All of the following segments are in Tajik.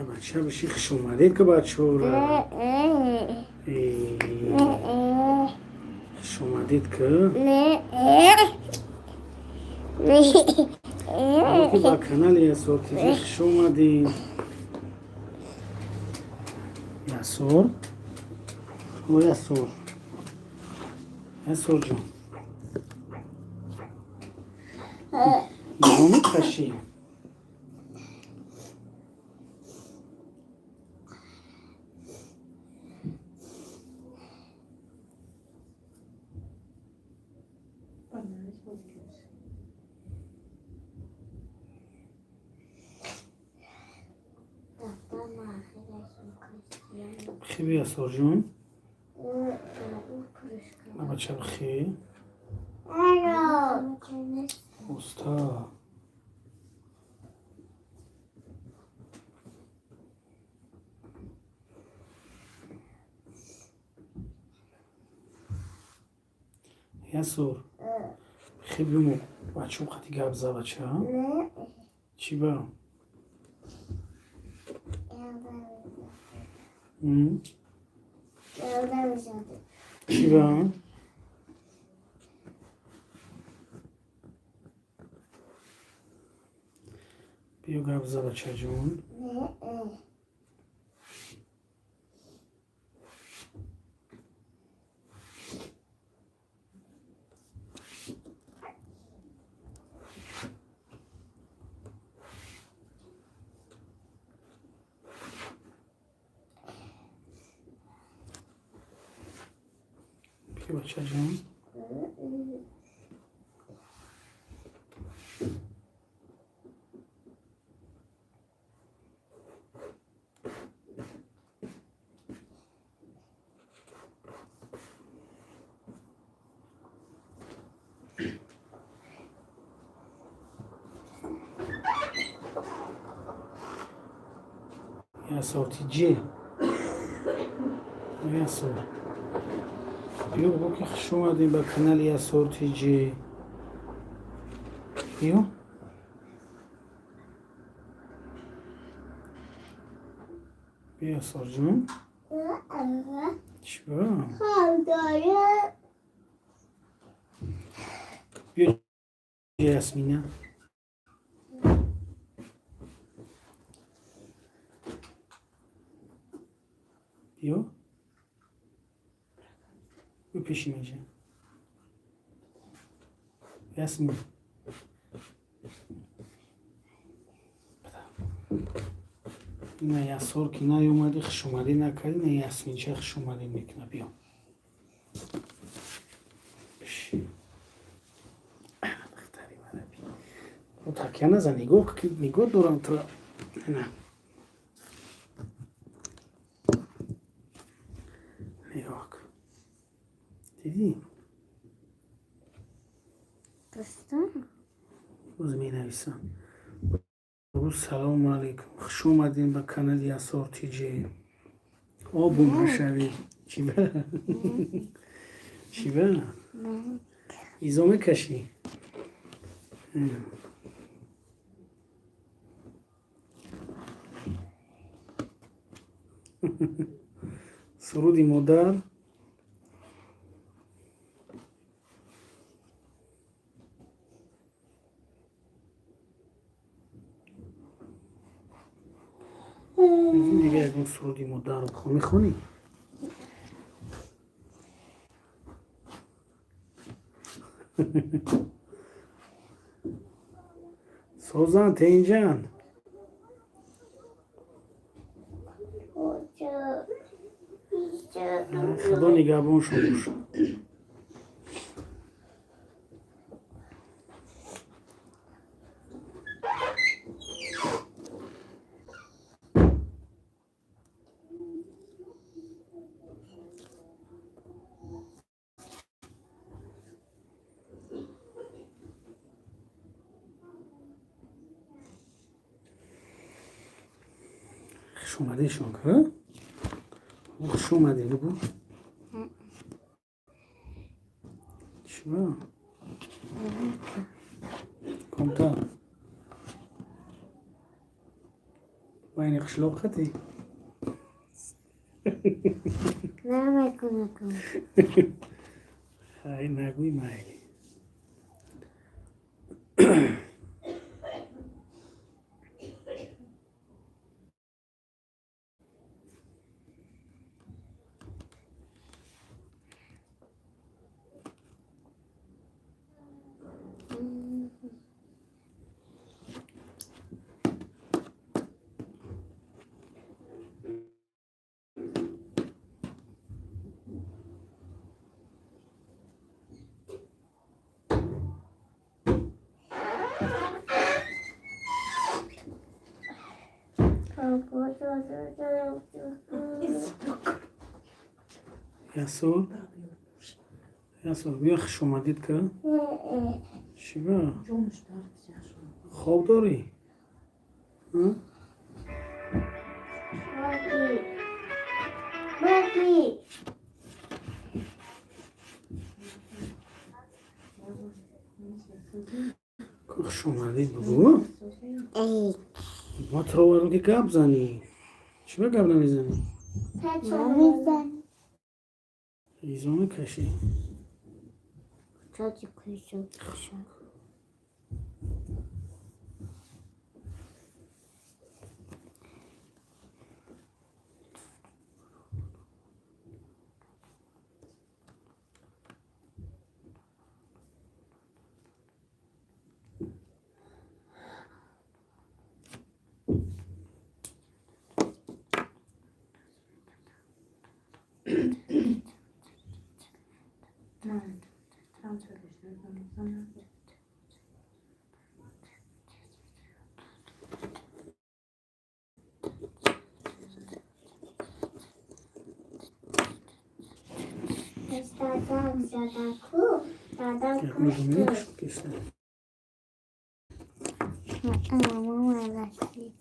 Бача биши, хушомадед ка бачора. Хушомадед ка. Ки ба канали Ясор ТВ хуш омадед. Ясор, о Ясор, Ясорҷон, нигоҳ мекашӣ? Бихе, Ясорҷон, бача, бихе уста. Ясор, бихе, бимо, бачао қати гап за, бача. Чӣ ба? Чӣ ба? Биё, гап за, бачаҷон. Биё, бачаҷон. Ясор тиҷи, Ясор, биё, бо ки хуш омадем ба канали Ясор тиҷи. Биё. Биё, Ясорҷон. Чӣ ба? Биё, Ясмина. Биё. Биё пеши инҷа. Ясмин. Ина Ясор ки наёмадӣ, хушомадӣ накардӣ, на Ясминча хушомадӣ мекуна. Биё. Духтари мана, биё. Такя назан, нигоҳ, нигоҳ дорам тура. Ина. Нигоҳ кун. Дидӣ? Боз менависам. Салому алайкум. Хуш омадем ба канали Ясор Тиҷ. Обуна шавед. Чӣ ба? Чӣ ба? Изо мекашӣ? Суруди модар. Дига ягон суруди модарро мехонӣ? Созан, тенҷан. Худо нигаҳбоншон бошад. Хуш омадешон ка, хуш омадӣ, бугӯ. Чиба комтар? Байни қишлоқ қатӣ. Намекунам. Хай, нагӯй, майли. Ясур, Ясур, биё, хушомадид ка. Чиба, хоб дорӣ? А? Маги. Маги. Хушомадид бугӯ. Эй. Ма туро овардам, ки гап занӣ. Чиба гап намезанӣ? Намезан. Изо мекашӣ. Чоти кушу. Кушу. Як мегӯ, песня. Мама расид.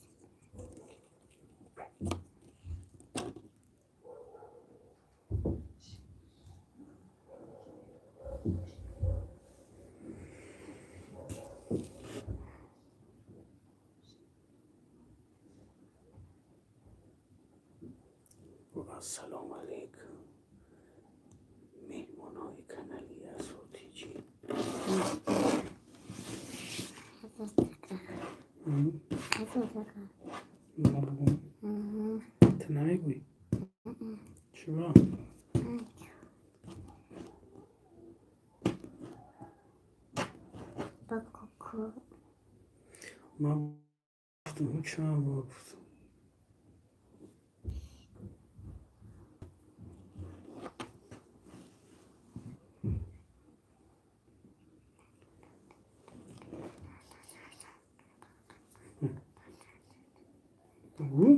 Ассалому алайкум, меҳмонҳои канали Ясур Тиҷима бугум. Ту намегӯӣ? Чиба? Ба куку. Ман гуфтам, чанд бор гуфтам. Бугӯ.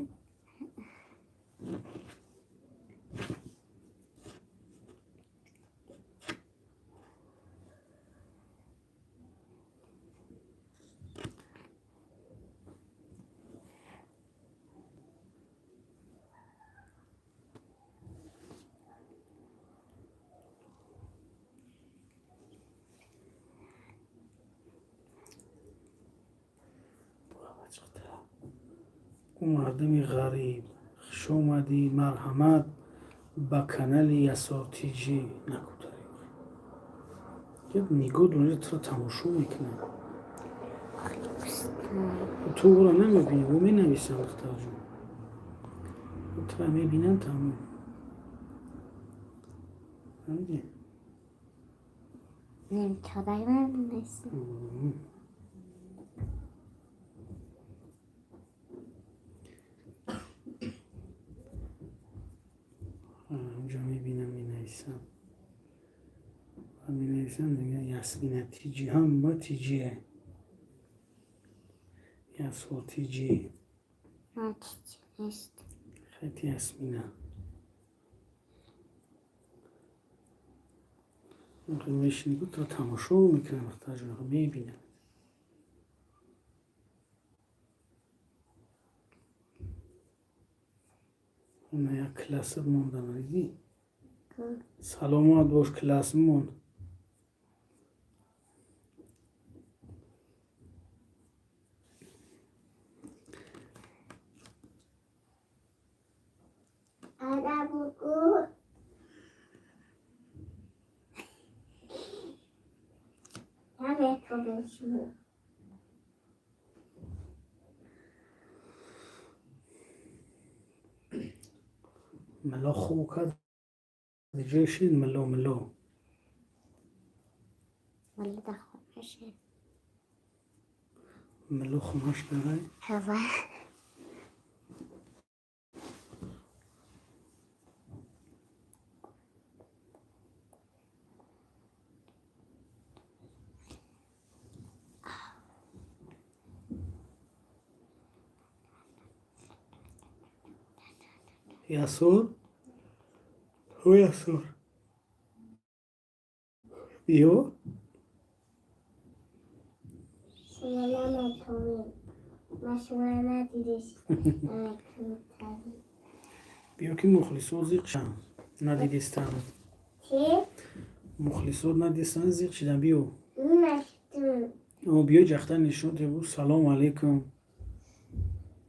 Ӯ мардуми ғариб, хушомадӣ, марҳамат ба канали Ясор Тиҷӣ. Накутари, як нигоҳ донӣ, туро тамошо мекунад. Ту ӯро намебинӣ, ӯ менависам, духтарҷон, туро мебинанд, тамом. Фаҳмидӣ? نمیتونم نیست. Онҷо мебинам, менависам ва менависам, мегӯяд: Ясмина Тиҷи, ҳама Тиҷие, Ясор Тиҷи. من چیزی نیست. Хайти, Ясмина, мешини, туро тамошо мекунам, духтарҷон, мебинам. Она як классат монда, надидӣ? Саломат бош, классмон. Милло хуб кард, ҷой шид милло милло. Милло дар хонаше. Милло хонаш дарай. Ҳава. Ясур, ҳо Ясур, биё. Шумо наметавонед. Ма шуморо надидистам. Биё, ки мухлисо зиқ шуданд, надидистанд. Чӣ? Мухлисо надидистанд, зиқ шидан, биё. Наштум. Биё, ҷахта нишон дебу. Салому алайкум,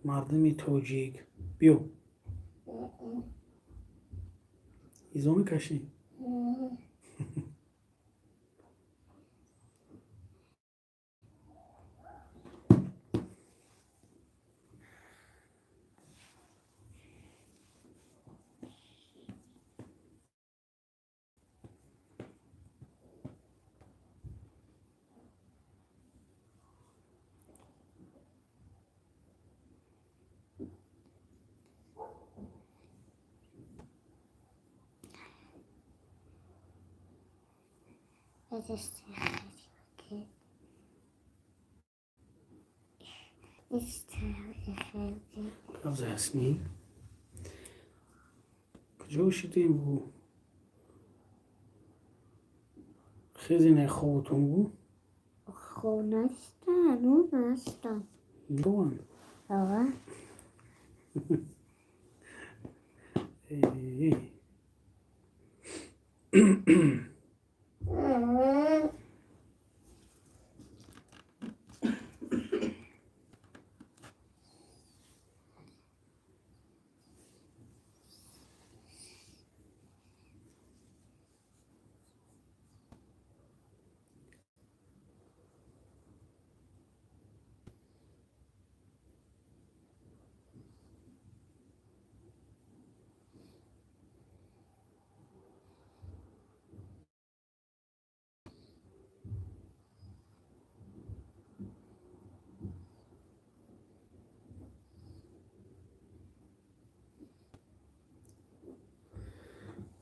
мардуми тоҷик, биё. Изо мекашӣ? Es ist okay. Ist Правда, Ясмин, куҷо шидем бу? Хезинаи хобутон бу. Хонастан, унастан. Бован. Ава. Э.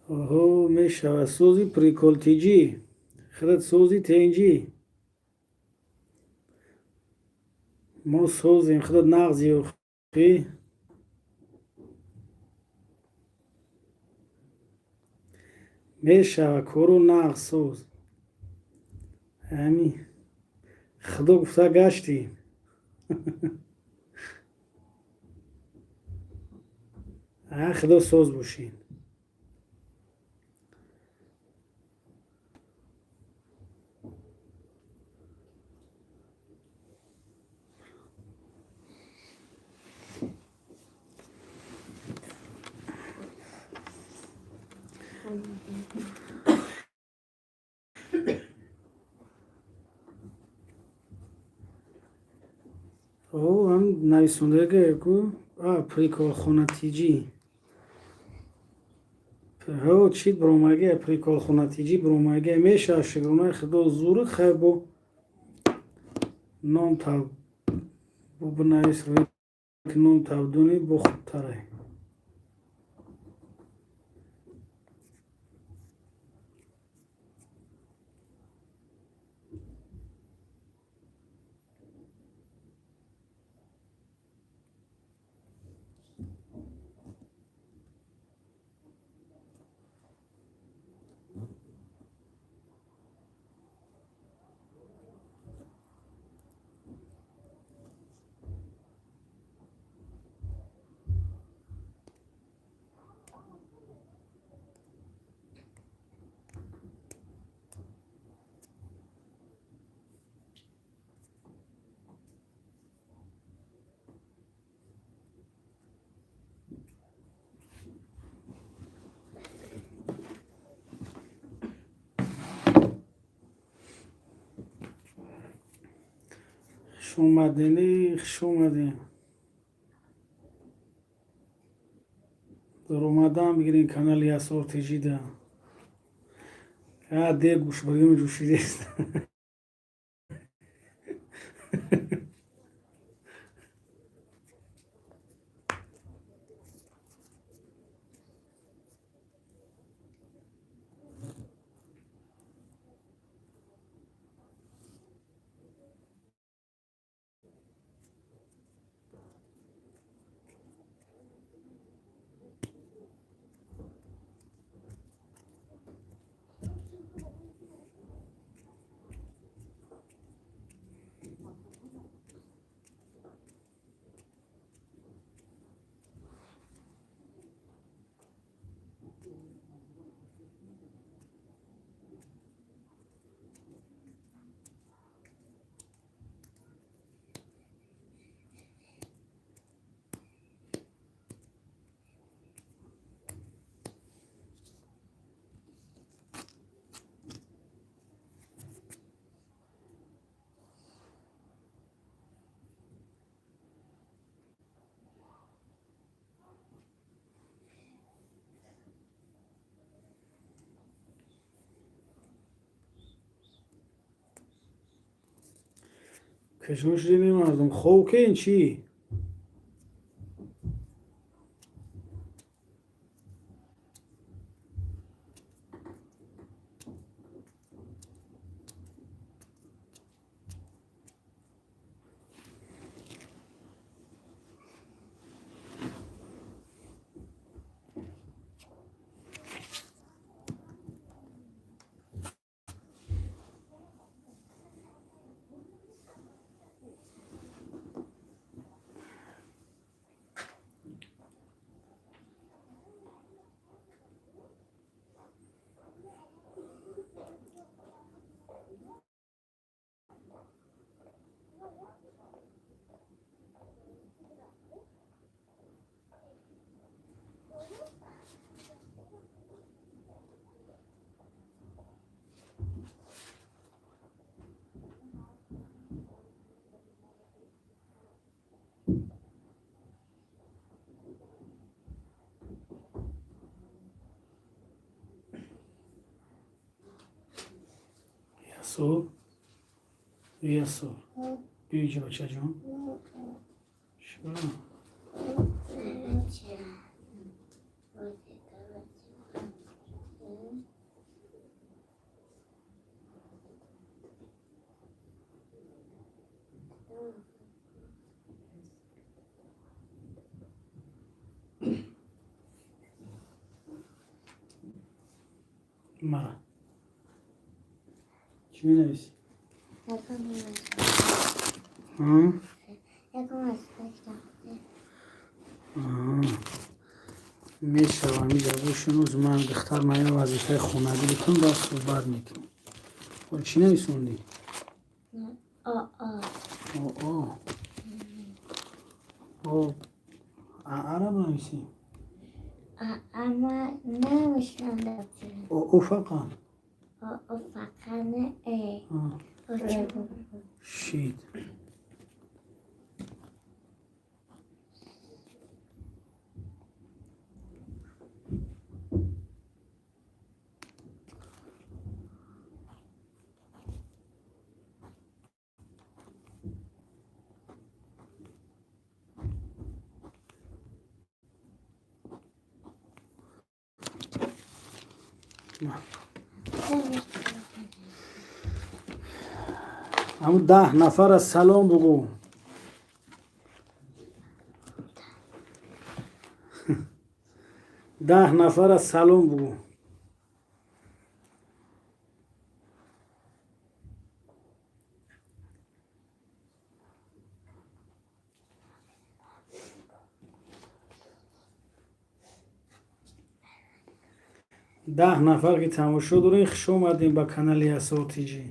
Оҳо, мешавад. Сози, приколтиҷӣ, худат сози, тенҷӣ, мо созем, худат нағзи охи. Мешава, кору нағз, соз. Ҳами худо гуфта гаштӣ. А худо соз бошед. О, ҳам нависондага ку приколхонатиҷӣ. Ҳо, чит биромаге, приколхонатиҷӣ биромаге, мешава, шукронаи худо, зур. Хай, бо ном тав бо бинавис, ки ном тавдуни бо хубтаре. Хуш омаден, хуш омаден. Даромадан бигирен канали Ясор Тиҷида. А дег гӯшбарим ҷӯшидест. Кашмо шудем, мардум хоб кен чӣ? Ясор, Ясор, биё инҷа, бачаҷон. Чиро? Мара чӣ менависӣ? Ягон. Мешавам иҷа ман духтар мая вазифаи хонагӣ бикун, баъд суҳбат мекунем. Ҳол чӣ нависондӣ? О о ааро нависӣ. О фақат. Шид. Ҳамун 10 нафара салом бугӯ. 10 нафара салом бугӯ. 10 нафар ки тамошо дорем, хуш омадем ба канали Ясор Тиҷӣ.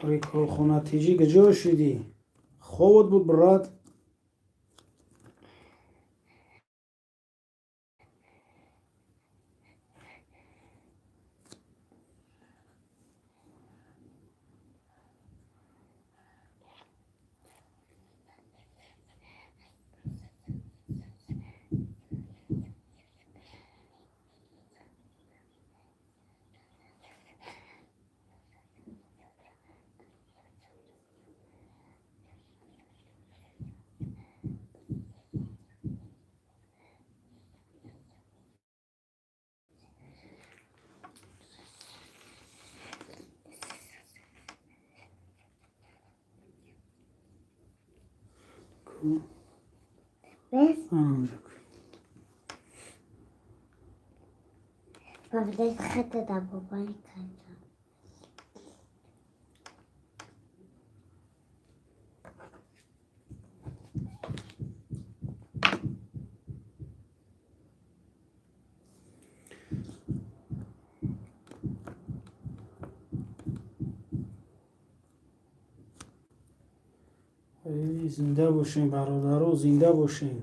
Пури корхона тиҷӣ, куҷо шудӣ? Хобот буд, брат? Ку? Was? Анҷо. Бабадай хата да бобани кардам. Эй, зинда бошем, бародаро, зинда бошем.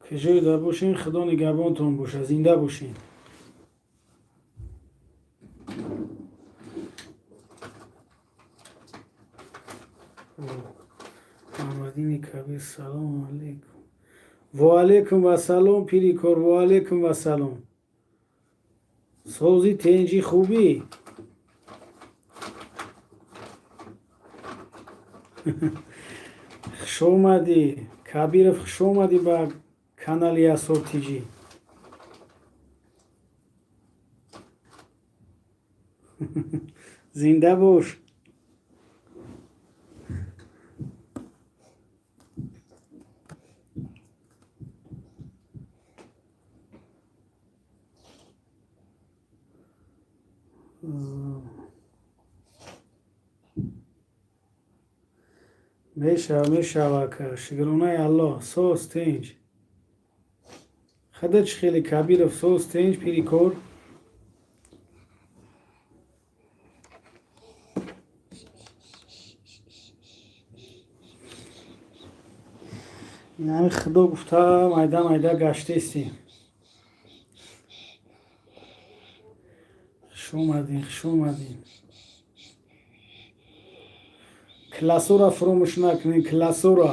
Куҷое да бошем, Худо нигаҳбонтон боша, зинда бошем. Муҳаммадини Кабир, салому алейкум. Ва алейкум вассалом, пири кор, ва алейкум вассалом. Сози, тенҷи, хубӣ? Хуш омадӣ, Кабиров, хуш омадӣ ба канали Асор Тиҷӣ. Зинда бош. Мешава, мешава, ака, шукронаи Аллоҳ, соз, тинҷ. Худо чӣ хеле, Кабиров, соз, тинҷ, пири кор? Инами Худо гуфта, майда майда гаштестем. Хуш омадин, хуш омадин. Классора фуромӯш накунед, классора.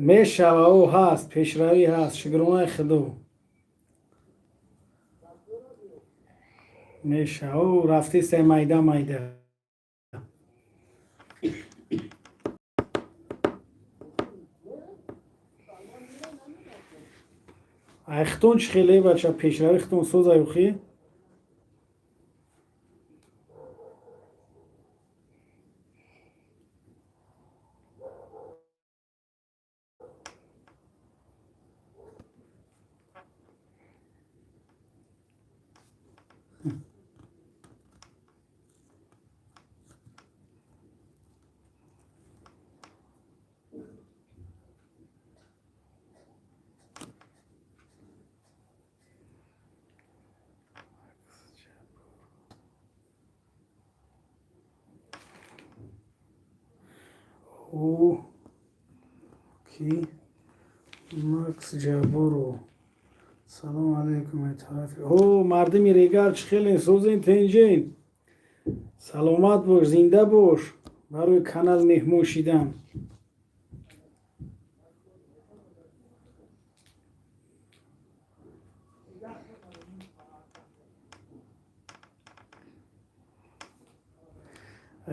Мешава, о ҳаст, пешравӣ ҳаст, шукронаи Худо. Мешава, о рафтестай майда майда. Ай хитон чӣ хеле, бача, пешравӣ хитон соза юхӣ? О, ки? Макс Ҷабборов. Салому алейкум, ай тарафи. О, мардими Регар, чӣ хеле, созен, тенҷен? Саломат бош, зинда бош. Барои канал меҳмон шидан.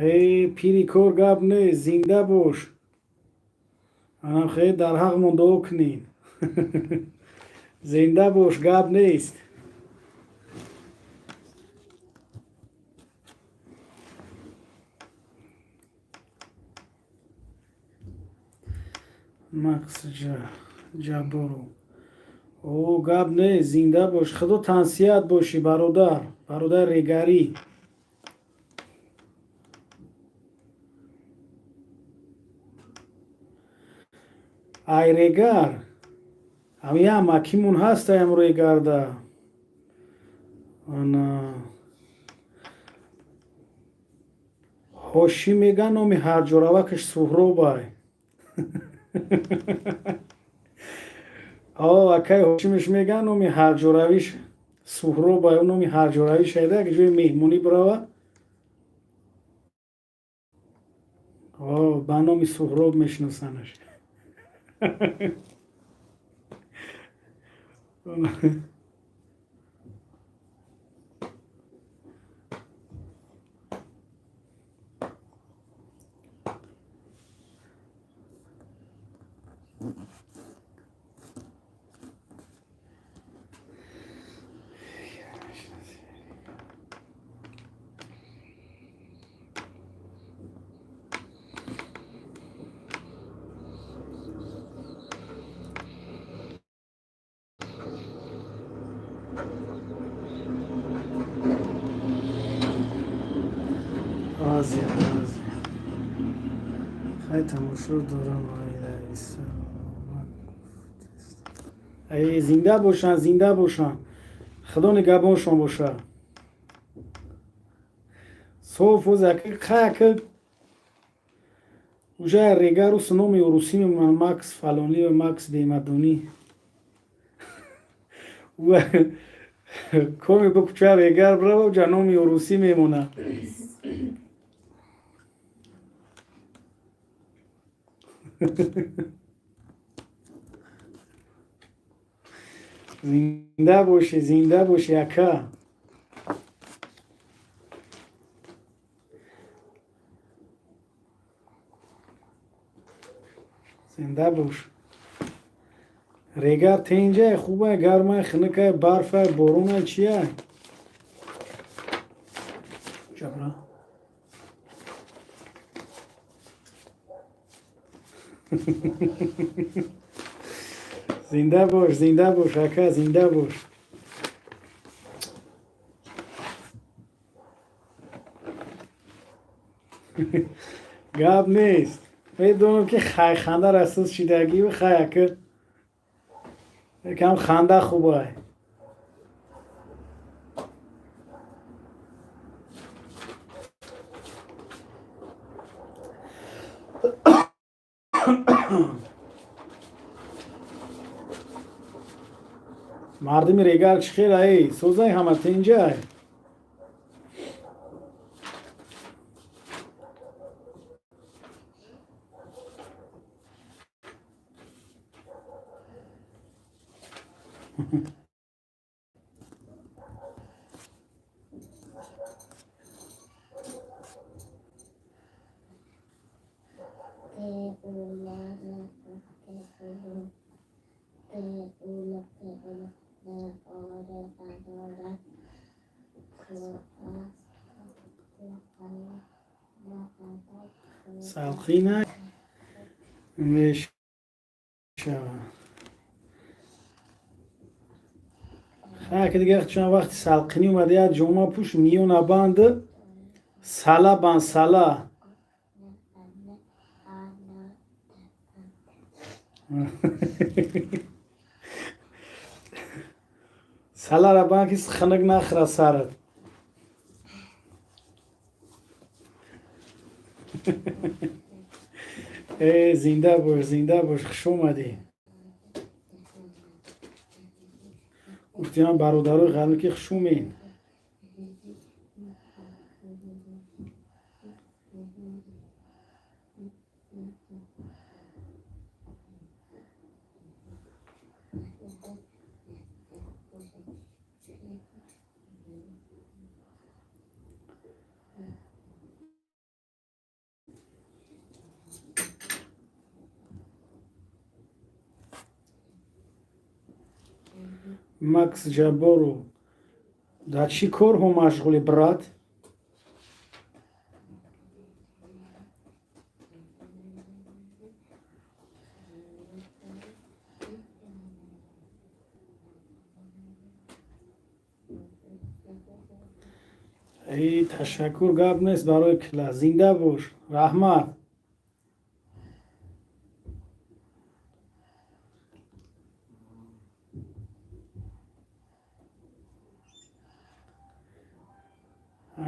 Э, пири кор, гап нест, зинда бош. Анам хеле дар ҳақмон дуо кунед. Зинда бош, гап нест. Макс Ҷабборов. О, гап нест, зинда бош. Худо тансиҳат бошӣ, бародар, бародар Регарӣ. Ай Регар, ҳамя макимон ҳастаям Регарда. Ана Ҳошим мега, номи ҳарҷоравакаш Суҳробай. О, акай Ҳошимиш мега, номи ҳарҷоравиш Суҳробай, номи ҳарҷоравиш айда, як ҷои меҳмонӣ бирава. О, ба номи Суҳроб мешиносанаш. Азия, Азия. Хай, тамошо дорам. Зинда бошанд, зинда бошанд, худо нигаҳбоншон боша. Соф озака уже регарус номи урусӣ мемонанд, Макс фалонӣ ва Макс бемадонӣ. Коми ба кӯча регар бирава, уҷа номи урусӣ мемонад. Зинда бошӣ, зинда бошӣ, ака. Зинда бош. Регар тенҷай, хубай, гармай, хунукай, барфай, боронай, чияй? Ҷабра. Зинда бош, зинда бош, ака, зинда бош. Гап нест, медонам, ки хайханда расуз шидагӣ. Хай, ака, якам ханда хубай. Мардими регар чӣ хел ай, созай, ҳама тинҷай? Т, У, Л, Л, Т, У, Т, У, Л, Т, У, Л, О, Р, А, Д, Р, К, А, Т, А, Л, А, Д, Салқина мешава. Ха, ки дигар чанд вақти салқинӣ омада, як ҷома пӯш, миёна банд, сала банд, сала. Н, Н, А, Н, Т, А. Салара банд, ки хунук нахӯра сарат. Э, зинда бош, зинда бош, хуш омадӣ. Гуфтиам, бародарои ғарбӣ, ки хуш омед. Макс Ҷабборов, дар чӣ корҳо машғулӣ, брат? Эй, ташаккур, гап нест барои кила. Зинда бош, раҳмат.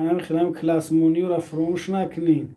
Ҳанами хелам классмониёра фуромӯш накунед.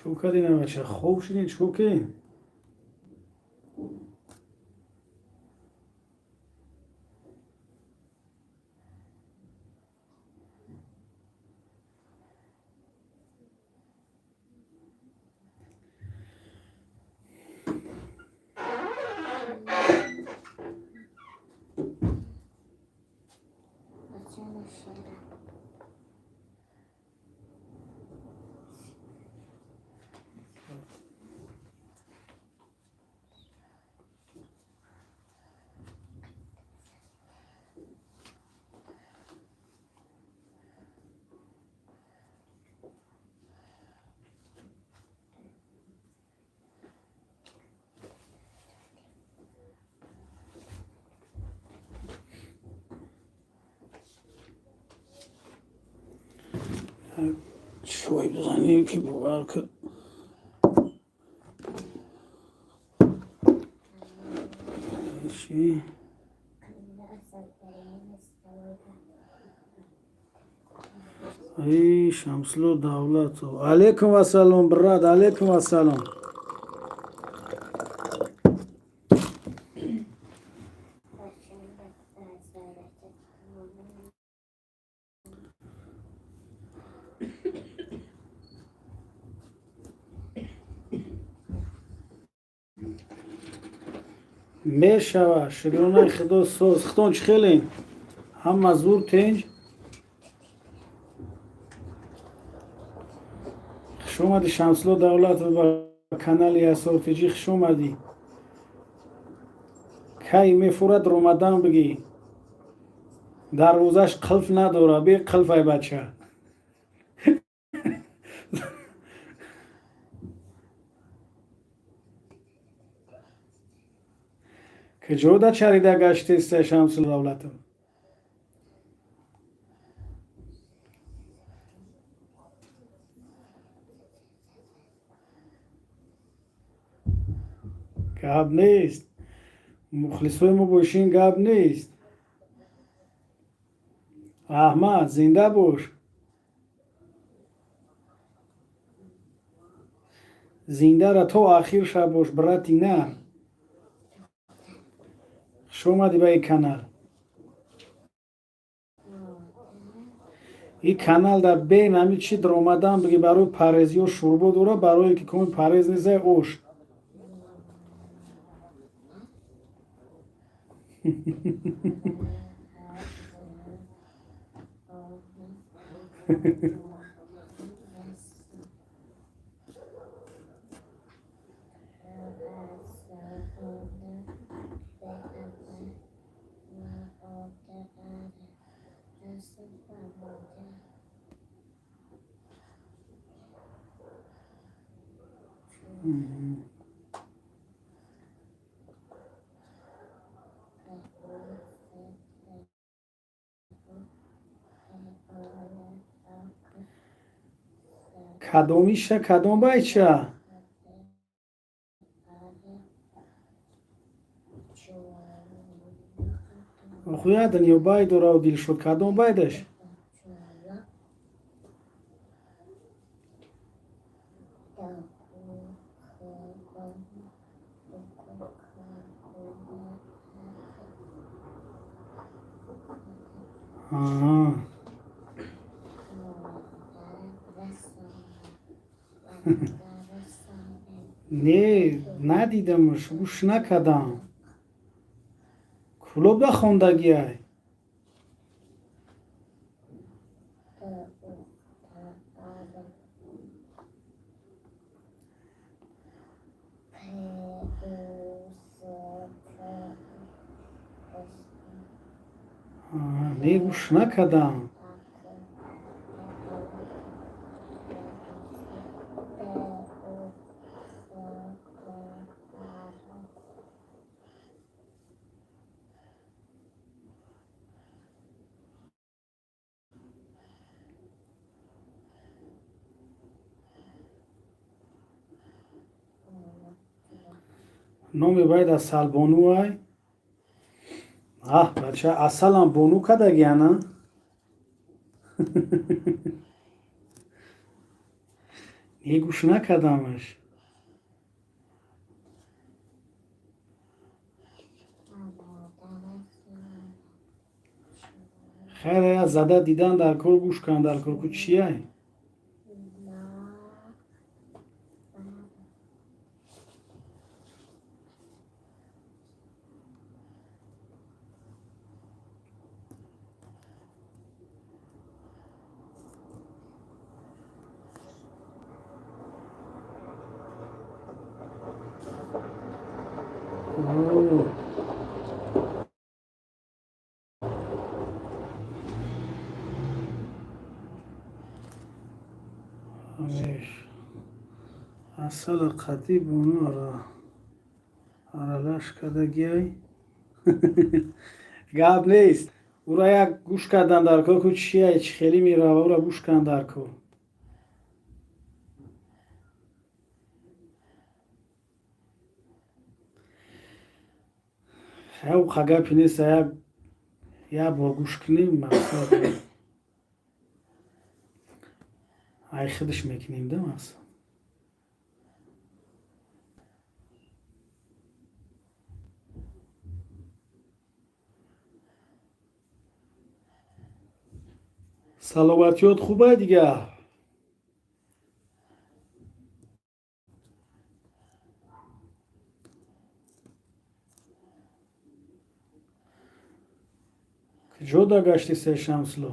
Чикор кардин, бача? Хоб шудин? Чикор кардин? Чой бизанем, ки бовар кун. Чӣ? Ай, Шамсулло Давлатов, алейкум вассалом, брат, алейкум вассалом. Мешава, шукронаи Худо, соз. Худон чӣ хелен? Ҳама зур, тинҷ? Хуш омадӣ, Шамсулло Давлатов, ба канали Ясортиҷӣ хуш омадӣ. Кай мефурад, ромадан бигӣ. Дарвозаш қилф надора, бе қилфай, бача. Куҷода чарида гаштеста, Шамсулло Давлатов? Гап нест, мухлисои мо бошин, гап нест. Раҳмат, зинда бош. Зиндара то ахир ша бош, брати нар. Хуш омадӣ ба ин канал. Ин канал дар бен ҳами чӣ даромадан биги, барои парезиё шӯрбо дора, барое ки коми парез незай, ош. Кадомиша, кадом байча? Охуядан ё бай дорау, Дилшод, кадом байдаш? Аҳа. Не, надидамш, гӯш накардам. Кӯлоб нахондагиай. Не, гӯш накардам. Номи бояд Асалбону ай. Аҳ, бача, асалам бону кардагиана. Не, гӯш накардамаш. Хайр, я зада дидан дар кор, гӯш кан дар кор ку чияй. Асала қатъи бону аралаш кардагиай. Гап нест, ура як гӯш кардан дар кор ку чияй, чӣ хеле мерава, ура гӯш кан дар кор. Ха гапи нест, як бор гӯш кунем, мақсад ай худаш мекунем да мақсад. Саломатиёт хубай дигар? Куҷо дагашти, Сешамсло?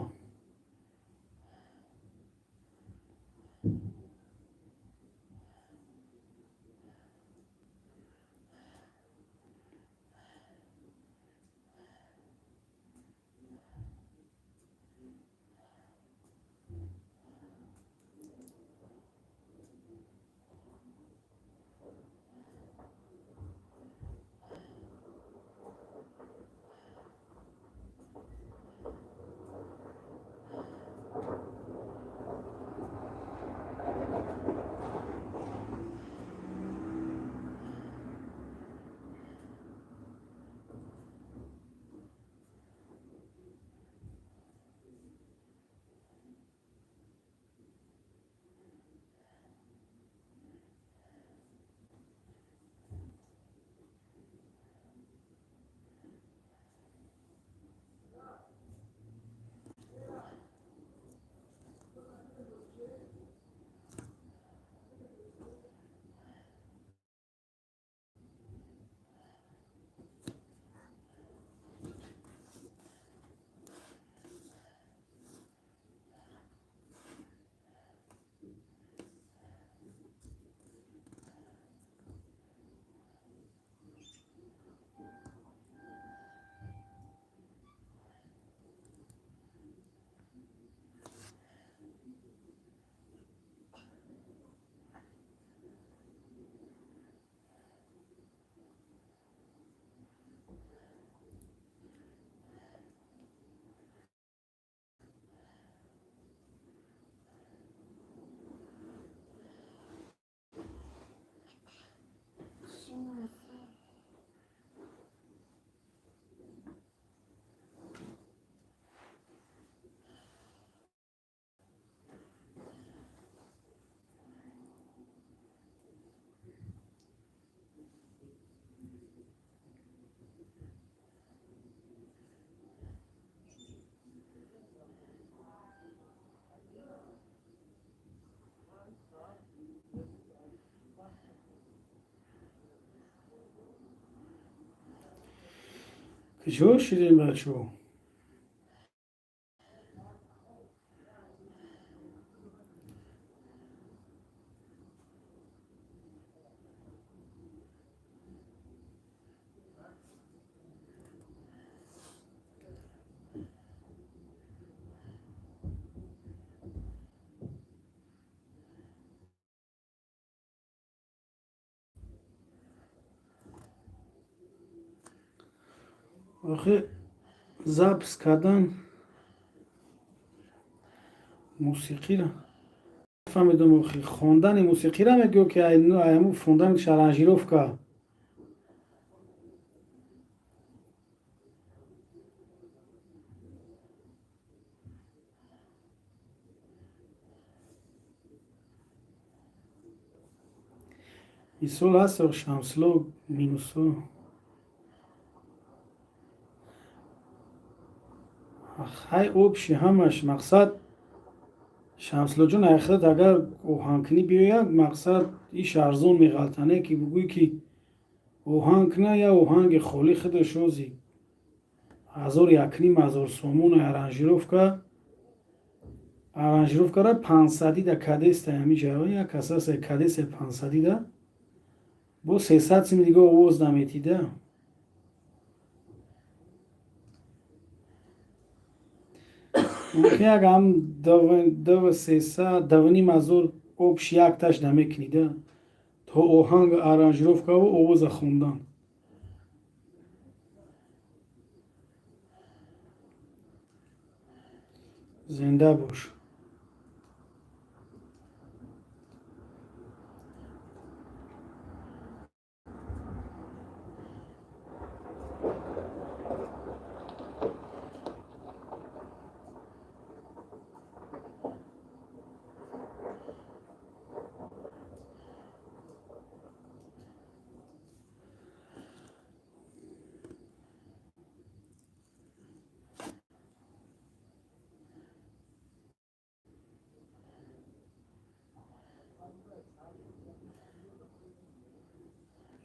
Куҷо шудем, бачаҳо? Охи, запись кардан мусиқиро фаҳмидум. Охи, хондани мусиқиро мегӯё, ки айму фундаментш аранжировка? Мисол ҳаст, Шамсло минусо. Хай, общий ҳамаш мақсад, Шамслоҷон, айхират агар оҳангкунӣ биёяд, мақсад, иш арзон меғалтане, ки бугӯй, ки оҳанг куна, я оҳанги холӣ худаш ози 1000, 1500 сомон. Аранжировкара 500-ида кадеста, ҳамиҷа як касасе кадеста 500-ида, бо 300 сими дига овоз наметида. Мумкин як ҳам дв 300, 2500 общий якташ намекунида, то оҳанг, аранжировкаву овоза хондан. Зинда бош.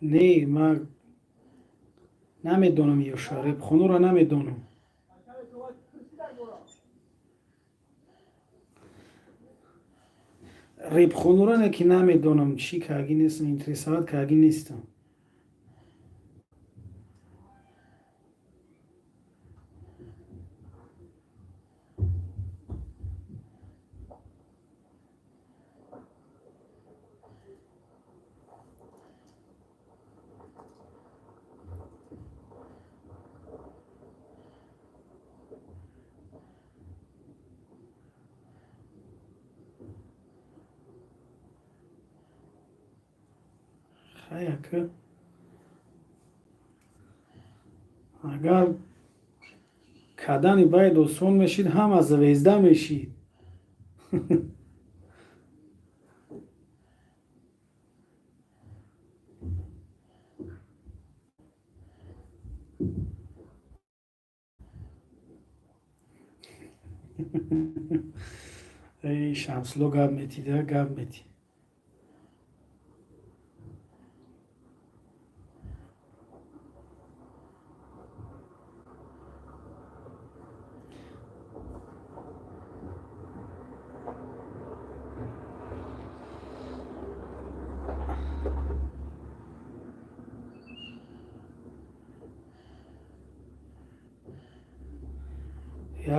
Не, ман намедонам, ёша репхонуро намедонам. Репхонуро не ки намедонам, чӣ карги нестам, интересовать карги нестам. Хай, ака, агар кардани байд осон мешид, ҳама звезда мешид. Эй, Шамсуло, гап метида, гап мети.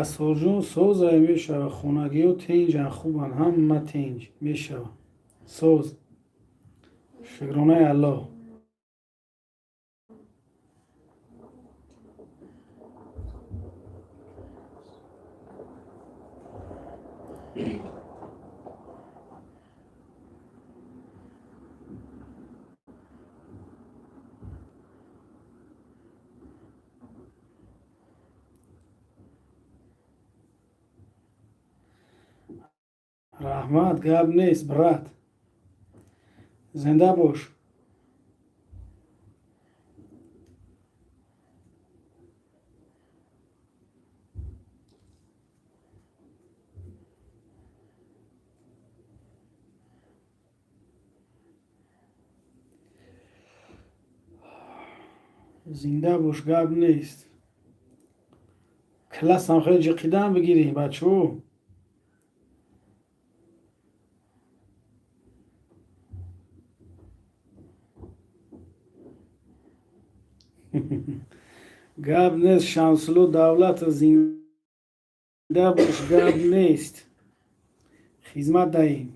Ясорҷон, созае мешава. Хонагиҳо тинҷан, хубанд, ҳама тинҷ мешава, соз, шукронаи Аллоҳ. Раҳмат, гап нест, брат, зинда бош. Зинда бош, гап нест. Классам хеле ҷиқидан бигирем, бачаҳо. Гап нест, Шамсуло Давлатов, зинда бош, гап нест, хизмат даҳем,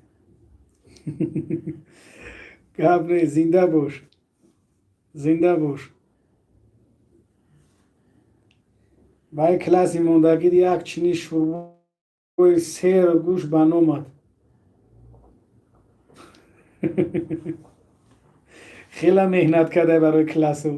гап нест, зинда бош, зинда бош. Ба класси мондагӣ як чини шӯрбои сер гӯшт ба номад. Хела меҳнат кардай барои классу.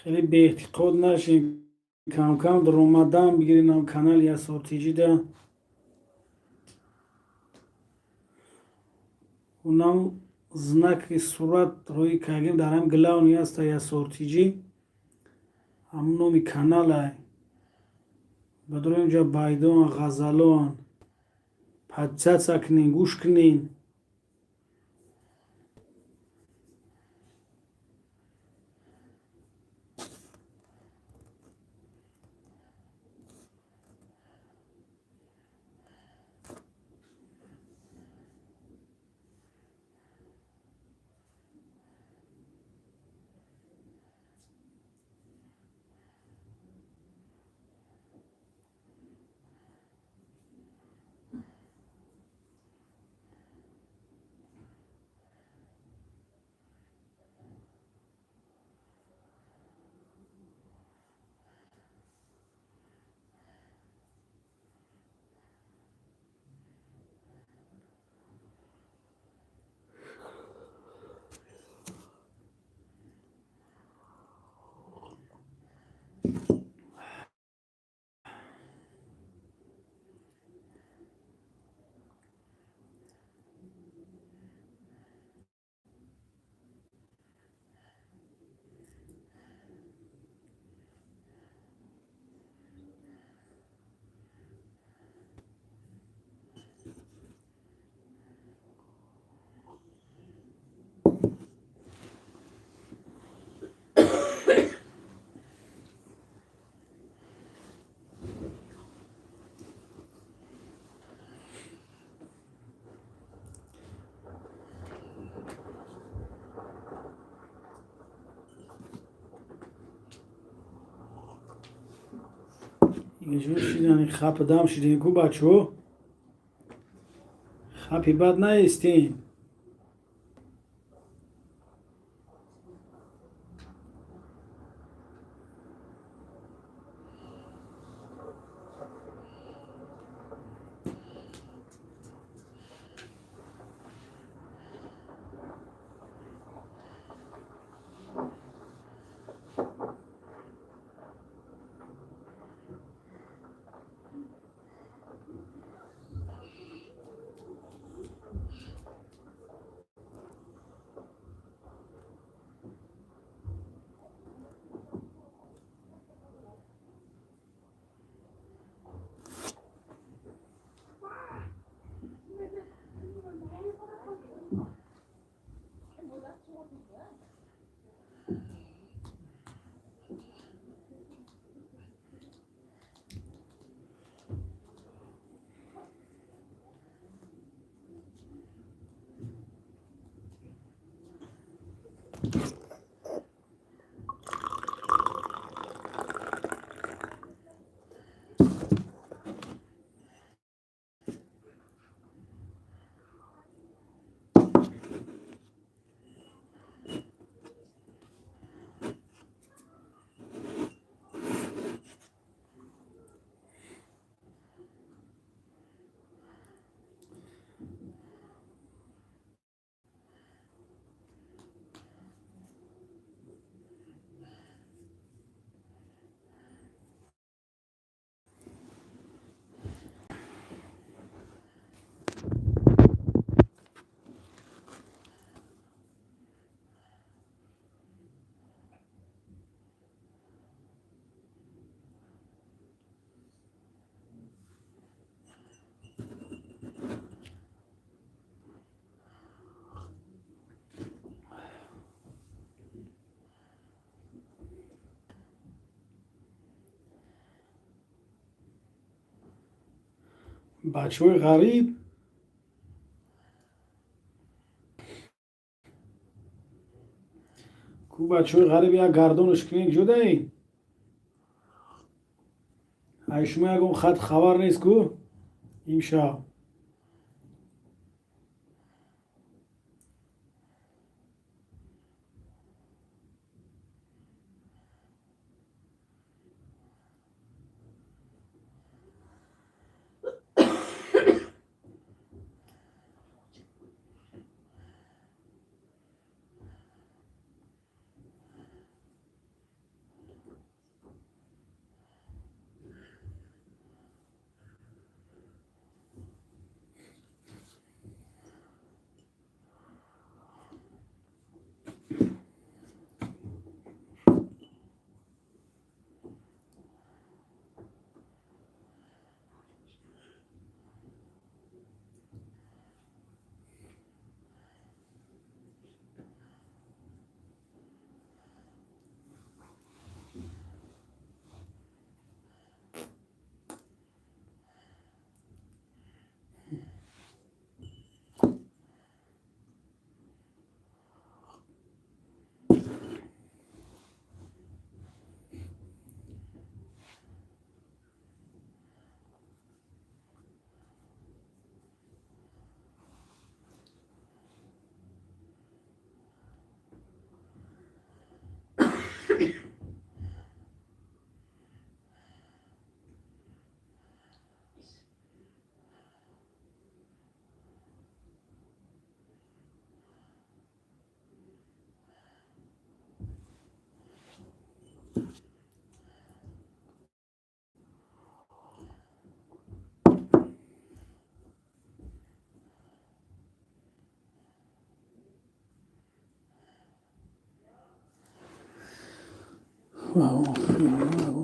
Хеле беэътиқод нашем, камкам даромадан бигиринам канали Ясортиҷида. Унам знаки сурат рӯи кагим дар ҳам главный аста Ясортиҷи, ҳамун номи каналай. Бадрои унҷа байдоан, ғазалоан. Подписаться кунен, гӯш кунен. Инҷур шидани хапдам шидем ку, бачаҳо, хапи бад наистем. Бачаҳои ғариб, ку бачаҳои ғариб, як гардонаш кунед, ҷудаи ай шумо ягон хат хабар нест ку имшаб.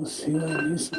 Сила нест.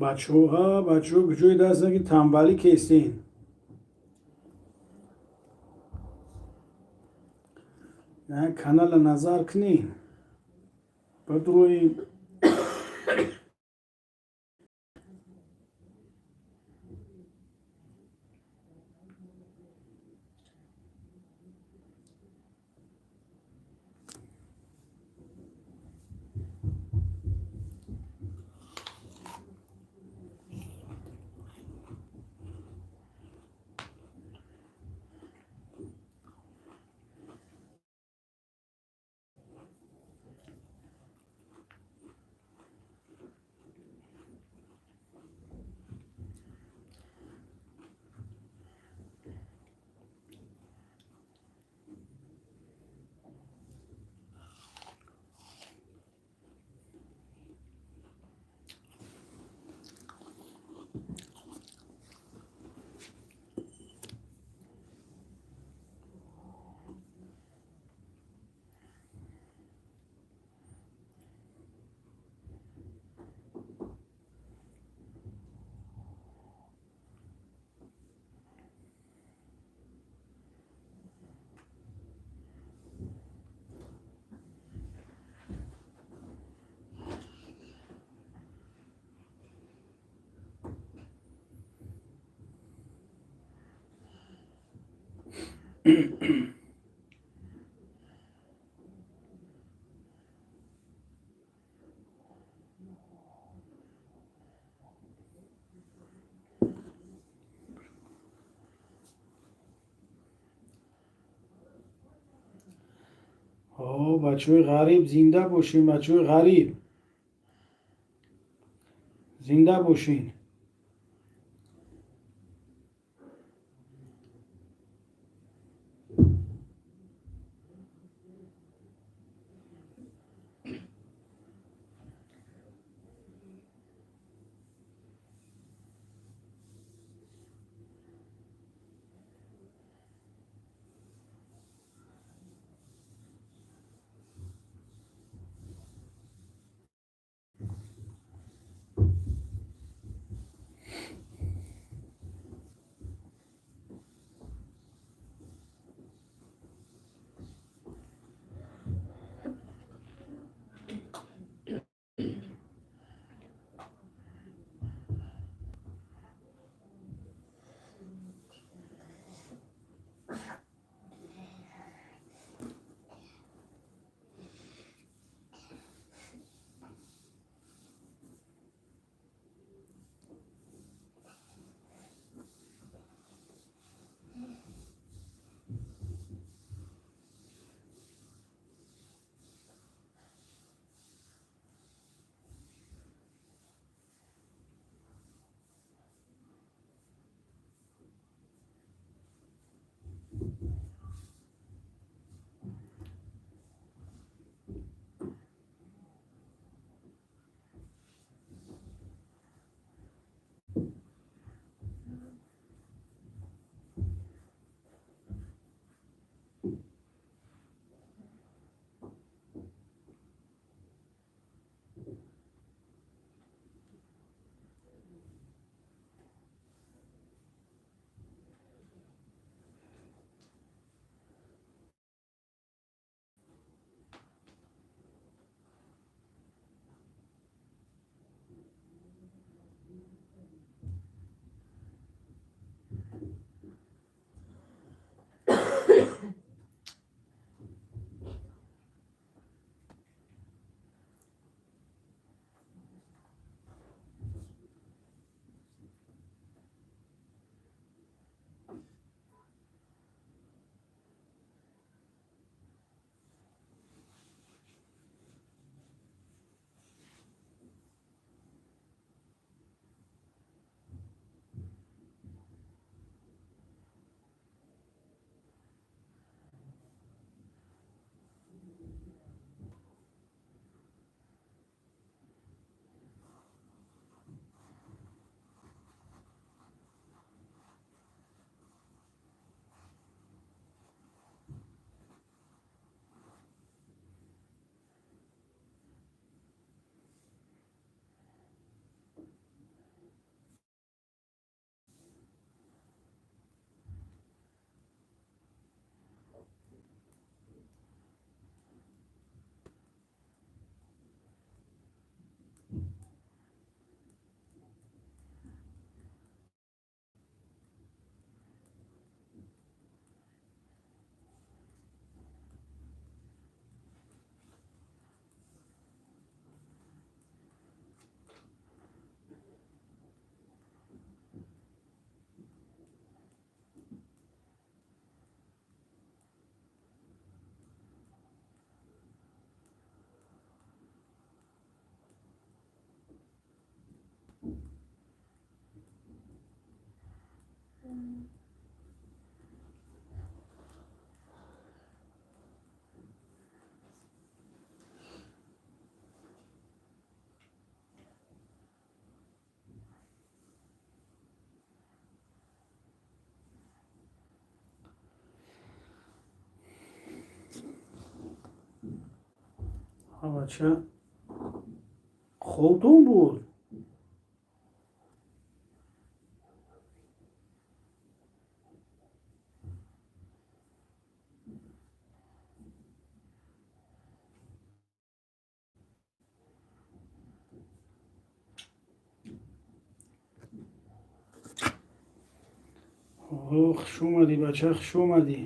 Бачаҳо, бачаҳо, куҷои даст ки тамбалӣ кестен? Канала назар кунед, бадрои. Бачаҳои ғариб, зинда бошин, бачаҳои ғариб, зинда бошин. Бача, хобтон буд? Хуш омадӣ, бача, хуш омадӣ.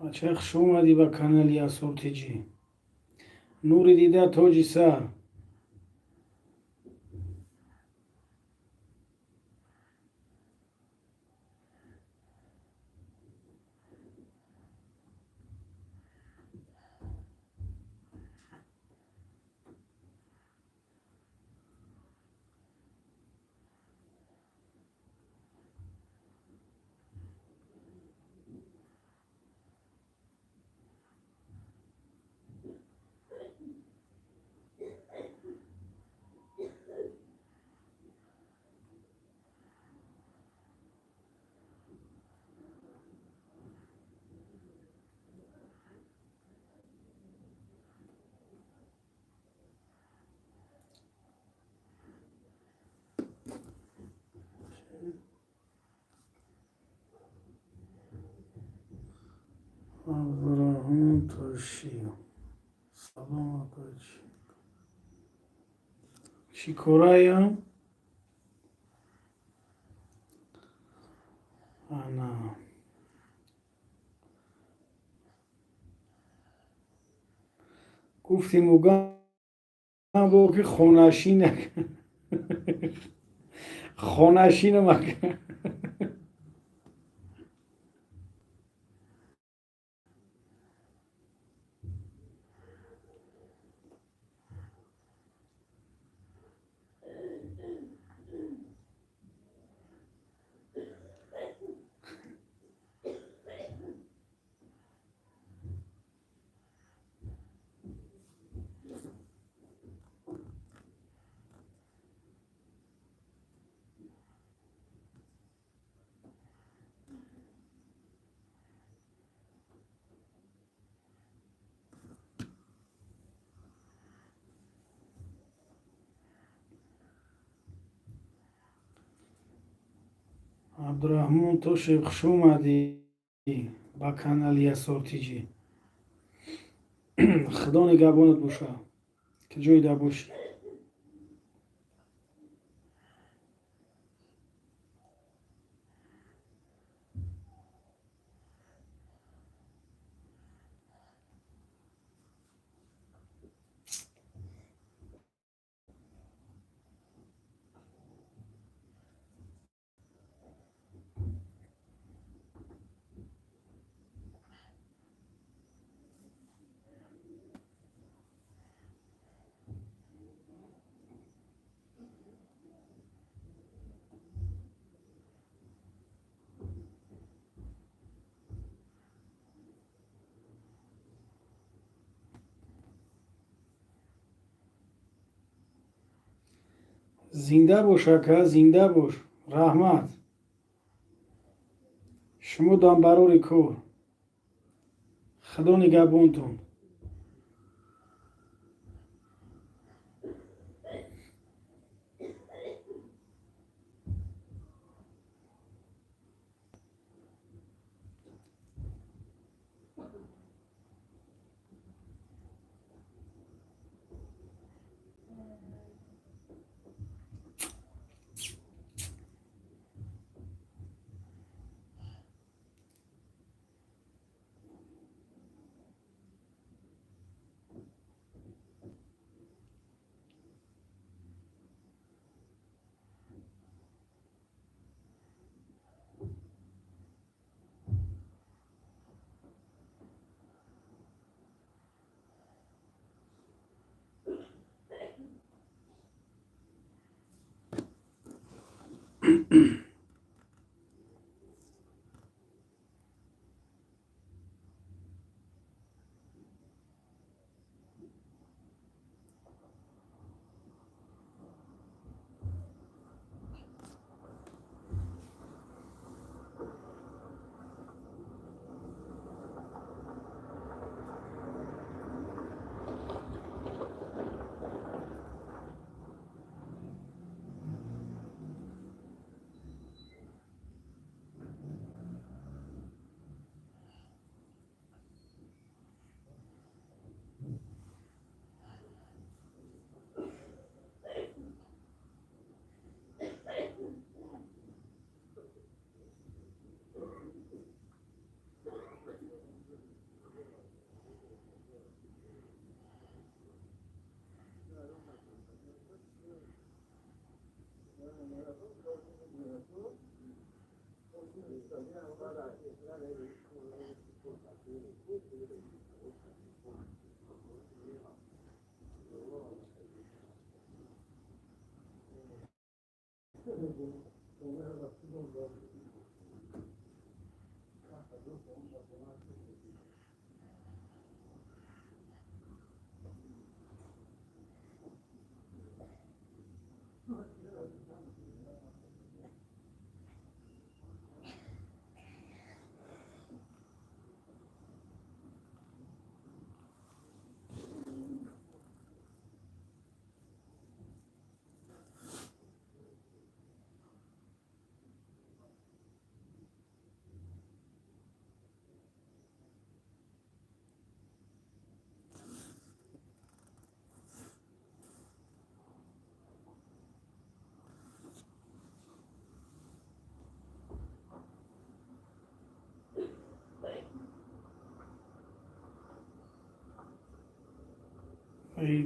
Бача, хуш омадӣ ба канали Асоб Тҷ. Нури дида, тоҷи сар. Абдураҳмон Тошиев, салом, акачи, чӣ кораям? Ана, гуфтем, угам бо ки хонашинам. Абдураҳмон Тошев, хуш омадӣ ба канали Асоб Тҷ. Худо нигаҳбонат боша, ки ҷойда бошӣ. Зинда бош, ака, зинда бош, раҳмат. Шумо дамбарори кор, худо нигаҳбонтон.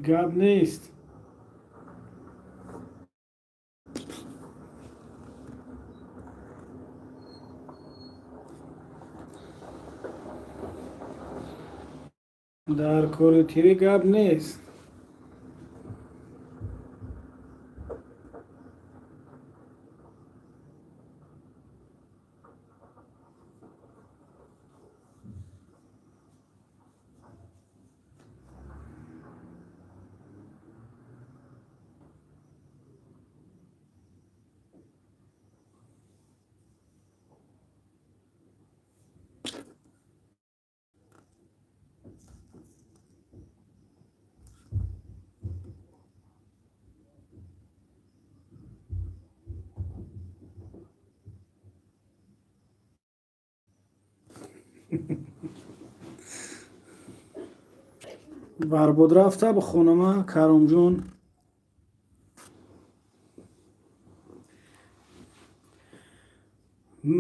Гап нест. Дар кори тирӣ гап нест. Барбод рафта ба хонама, Каромҷон.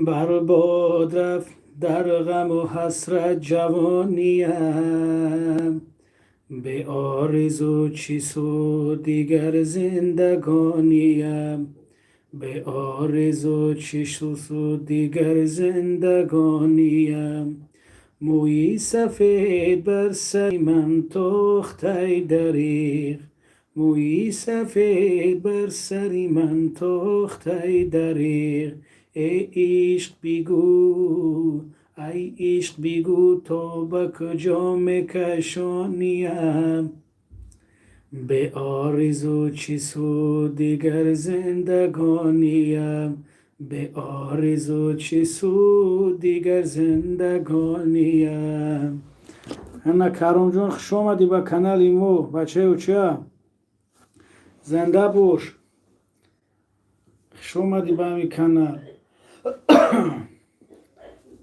Барбод рафт дар ғаму ҳасрат ҷавониям, беоризу чӣ суд дигар зиндагониям, беоризу чӣ суд дигар зиндагониям. Мӯи сафед бар сари ман тохтай дариғ, мӯи сафед бар сари ман тохтай дариғ. Эй ишқ бигӯ, ай ишқ бигӯ, то ба куҷо мекашониям? Беоризу чӣ суд дигар зиндагониям, беоризу чӣ суд дигар зиндагониям. Ана, Каромҷон, хуш омадӣ ба канали мо, бачаи оча, зинда бош, хуш омадӣ ба ҳамин канал.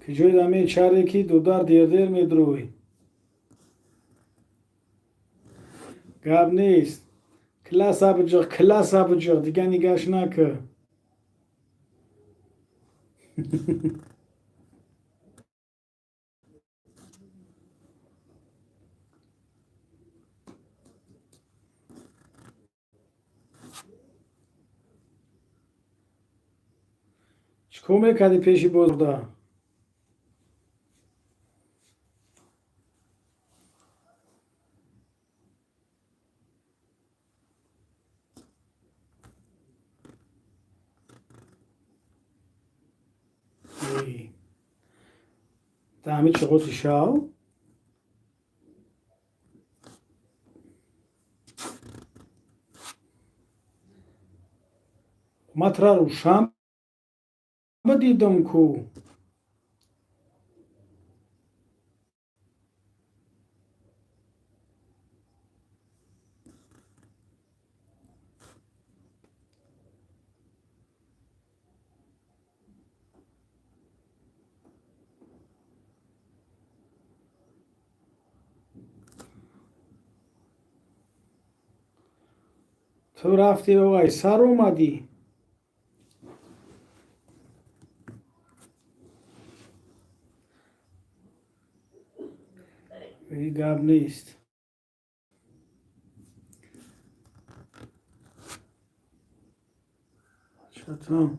Куҷои ҳамин чаре ки дудар дердер медурӯй? Гап нест, класса биҷиқ, класса биҷиқ, дига нигаш накӣ. Чӣ кор мекардӣ пеши бозда? Та ҳами чиғоти шав. Матра рӯшан бидидам ку. Ту рафтӣ, ай сар омадӣ. И гап нест. Чатам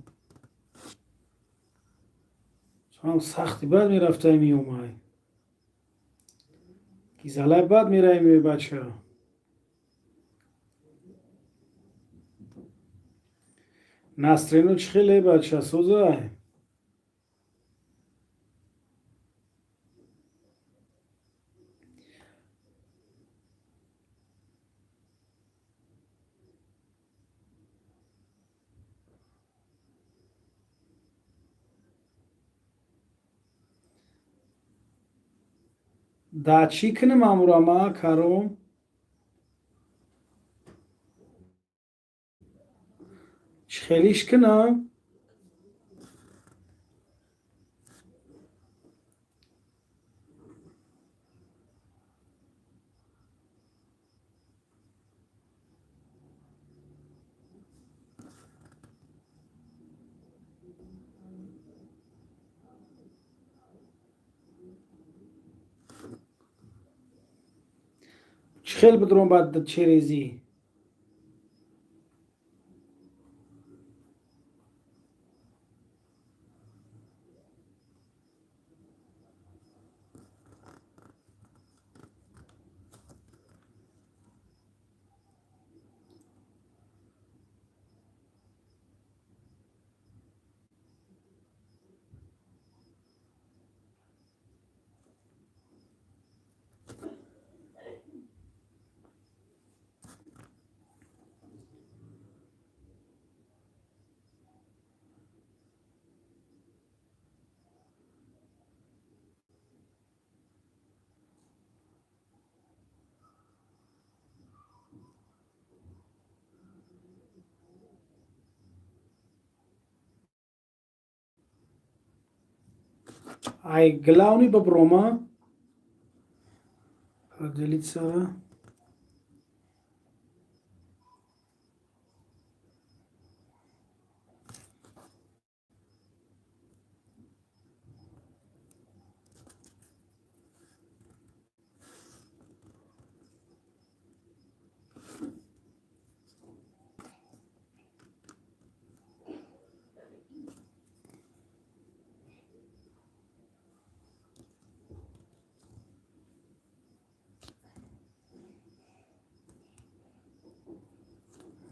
сахти бад мерафтай, меомай, ки залай бад мерай, меои, бача. Настроено чӣ хеле, бача, созай? Да чӣ кунем амурама каром? Чӣ хелиш кунам? Чӣ хел бидуром баъд черезӣ? Ай главный баброма поделиться.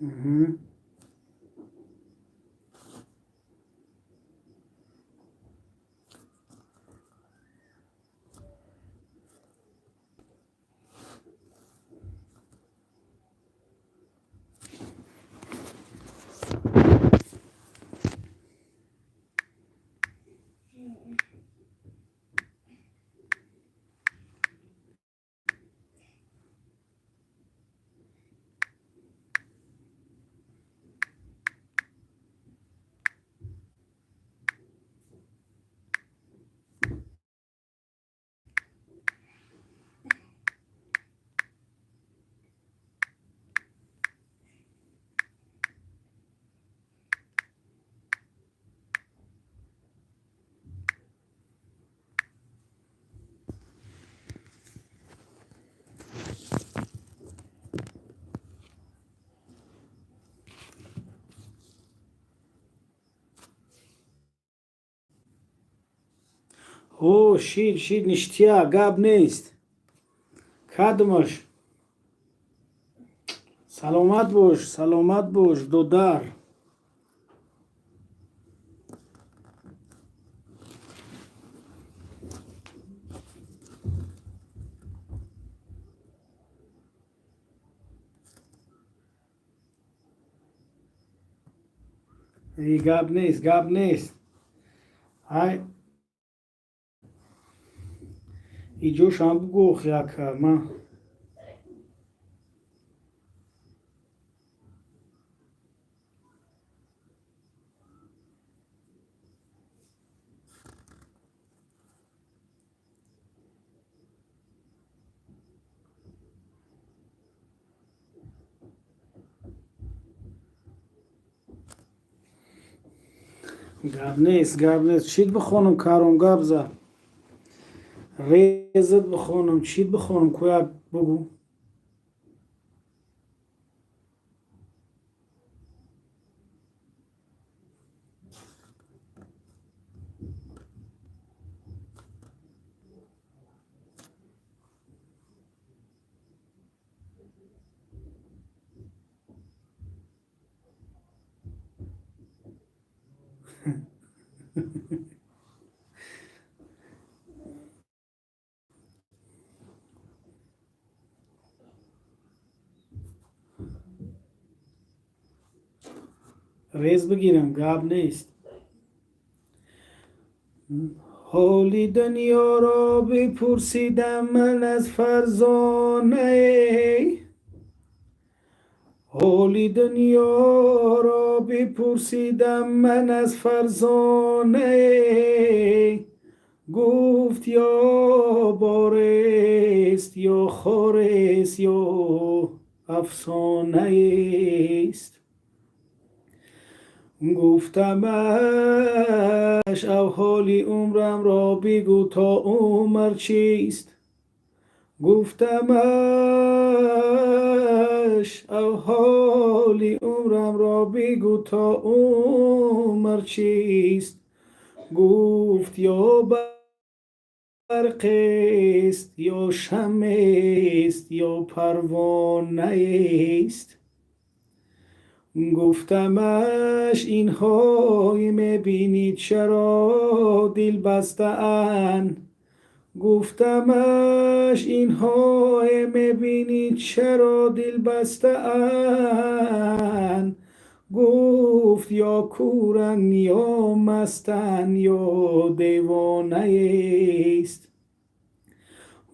Мгм. О, шид, шид, ништяк, гап нест. Кадмаш. Саломат бош, саломат бош, додар. Гап нест, гап нест. Ай иҷошам бугӯ, охи ака ман. Гап нест, гап нест. Чит бихонам, Каром, гап зад. Резат бихонам, чит бихонам, кӯяк бугӯ. Рез бигирам, гап нест. Ҳоли дунёро бипурсидам ман аз Фарзонае, ҳоли дунёро бипурсидам ман аз Фарзонае, гуфт ё борест, ё хорест, ё афсонаест. Гуфтамаш авҳоли умрамро бигӯ то умр чист, гуфтамаш авҳоли умрамро бигӯ то умр чист, гуфт ё барқест, ё шамест, ё парвонаест. Гуфтамаш инҳое мебинӣ чаро дил бастаанд, гуфтамаш инҳое мебинӣ чаро дил бастаанд, гуфт ё кӯранд, ё мастанд, ё девонаест.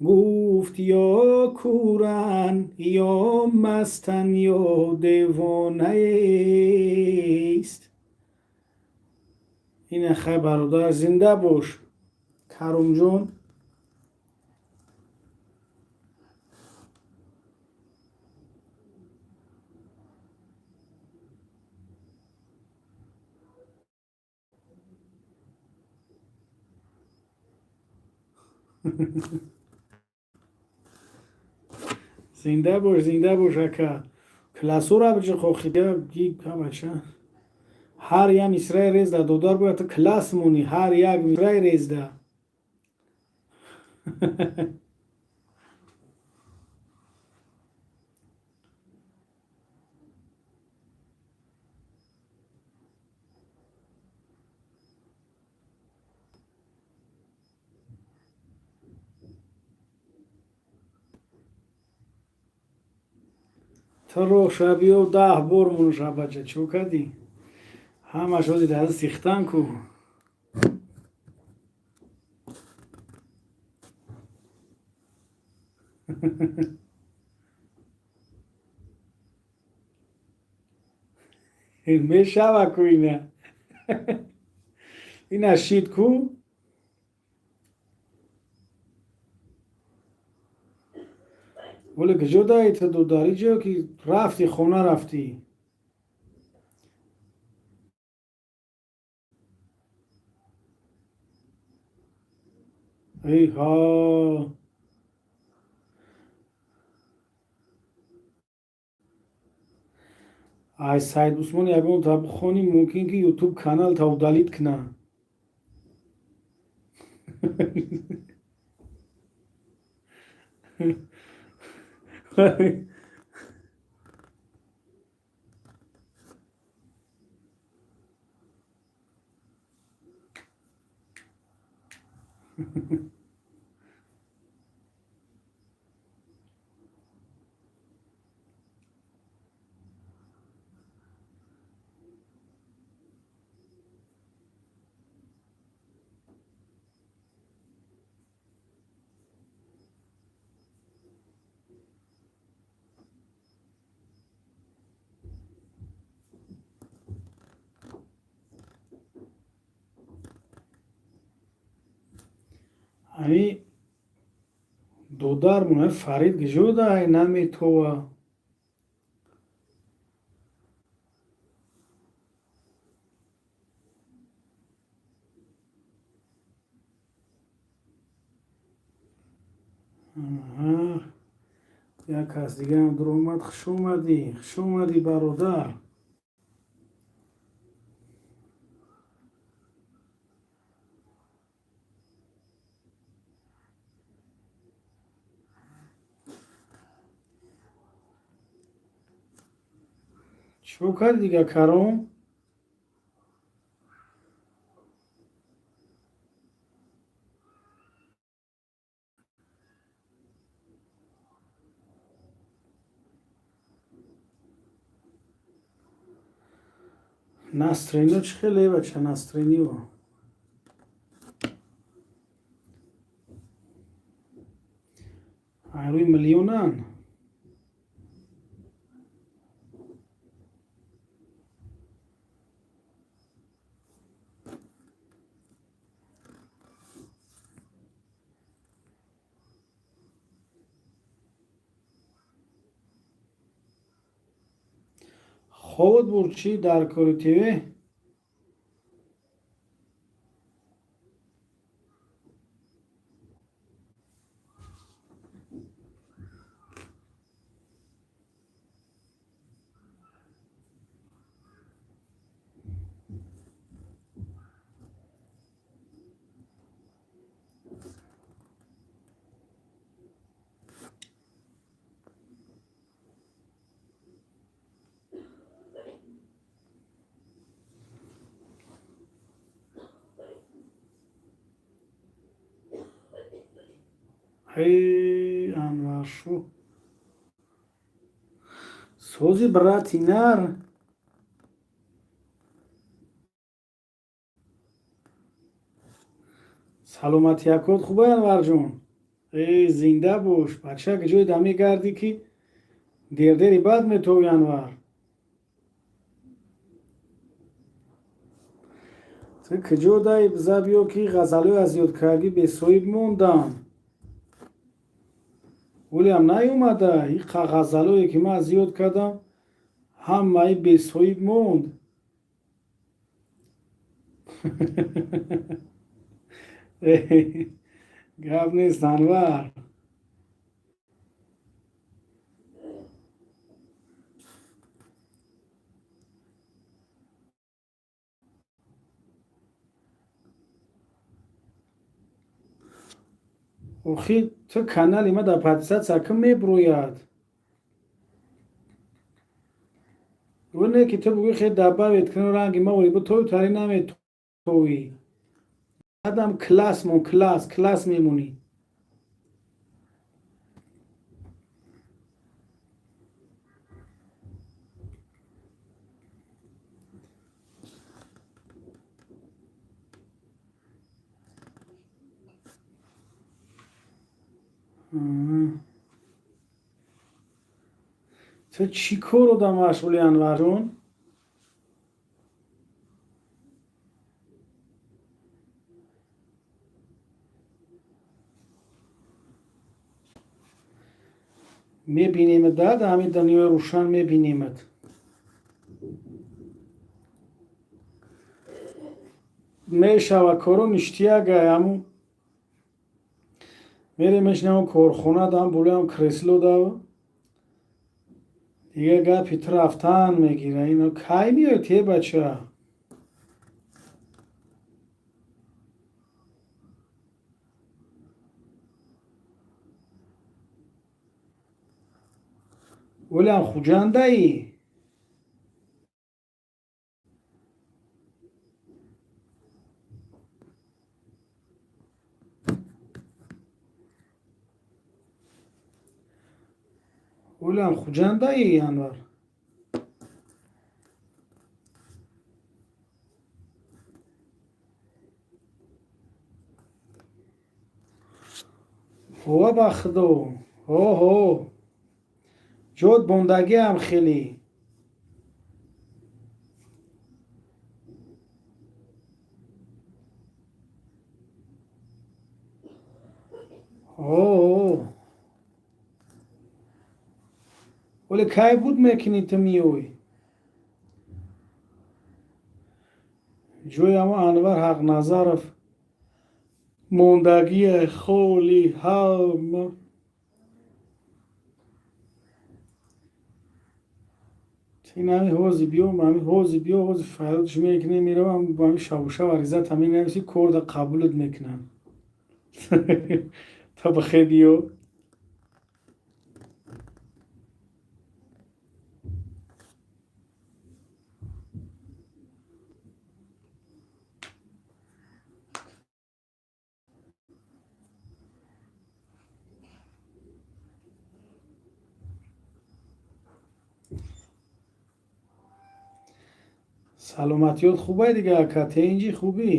Гуфт ё кӯранд, ё мастанд, ё девонаест. Ина хай бародар, зинда бош Каромҷон. Зинда бош, зинда бош ака. Классора биҷиқохида бача. Ҳар як мисраи резда додар бояд ту класс монӣ, ҳар як мисраи резда. Туро шабиё 10 бор монуша бача, чӯ кардӣ? Ҳамаш ози даст сихтан ку. Мешава ку ина. Ина шид ку. Оле куҷо даи ту дудари ҷо ки рафтӣ, хона рафтӣ? Эй ҳо. Ай Саид Усмон ягон та бихонӣ, мумкин ки ютуб канал та удалить кунад. Ами додармон Фарид гижода наметова. Як кас дигаам дуромад. Хушомадӣ, хушомадӣ, бародар. Чико карди дига, Каром? Настроение чӣ хеле, бача, настроение? Айрӯи миллионан. Хобот бурд, чӣ дар кори ТВ? Эй, Анваршу, сози, брати нар. Саломатиякот хубай, Анварҷон? Э, зинда бош, бача. Ҷои да мегардӣ, ки дердери бад метови, Анвар. Ту куҷо дай, биза биё, ки ғазалҳои аз ёдкардӣ бесоҳиб мондам. Олиам наёмада. И ғазалҳое ки ман аз ёд кардам, ҳамаи бесоҳиб монд. Гап нест, Анвар. Охи, ту канали ма дар подписаться кун, меброяд. Не ки ту бугӯи, хе добавить кун, ранги ма ори бу тови тари наметовӣ. Адам класс мон, класс, класс мемонӣ. Ту чӣ кор одам машғули, Анварҷон? Мебинемат дад, ҳамин дунёи рӯшан мебинемат. Мешава, коро ништиягай. Ҳаму мерем, мешинам корхона дам, болоям кресло дав, дига гапи ту рафтан мегира. Ино кай меояд, те бача? Олиам Хуҷандаӣ? Олиам Хуҷандаӣ, Анвар? Ҳова, ба худо, ҳо, ҷот бондагиам хеле. О, оле кай буд мекунӣ, ту меёй? Ҷои ҳамо Анвар Ҳақназаров мондагие холи ҳама. Ин ҳами ҳози биё, ҳами ҳози биё, ҳози файлотш мекунем, меравам бо ҳами шавушав аризат ҳами нависи, корда қабулат мекунам. Та бихе биё. Саломатиёт хубай дига, ака, тенҷи, хубӣ?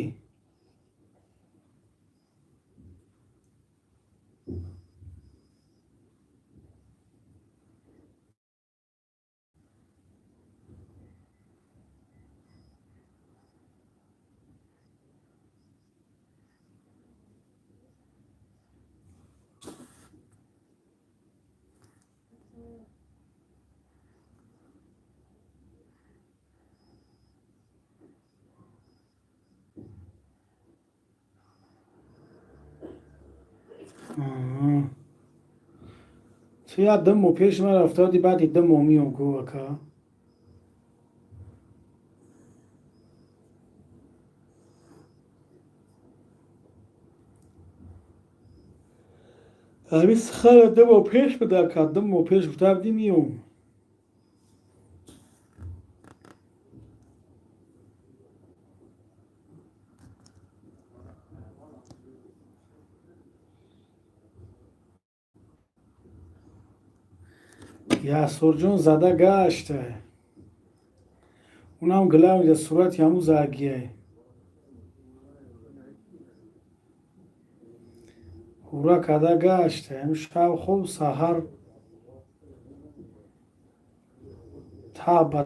Ту як 2 моҳ пеш ман рафтади, баъди 2 моҳ меём ку, ака. Ҳамин сухана 2 моҳ пеш буда, ака, 2 моҳ пеш гуфта будӣ, меём. Ясурҷон зада гашта, унам главный сурати ҳамун загияй. Ҳура када гашта, ҳам шав хоб, саҳар та ба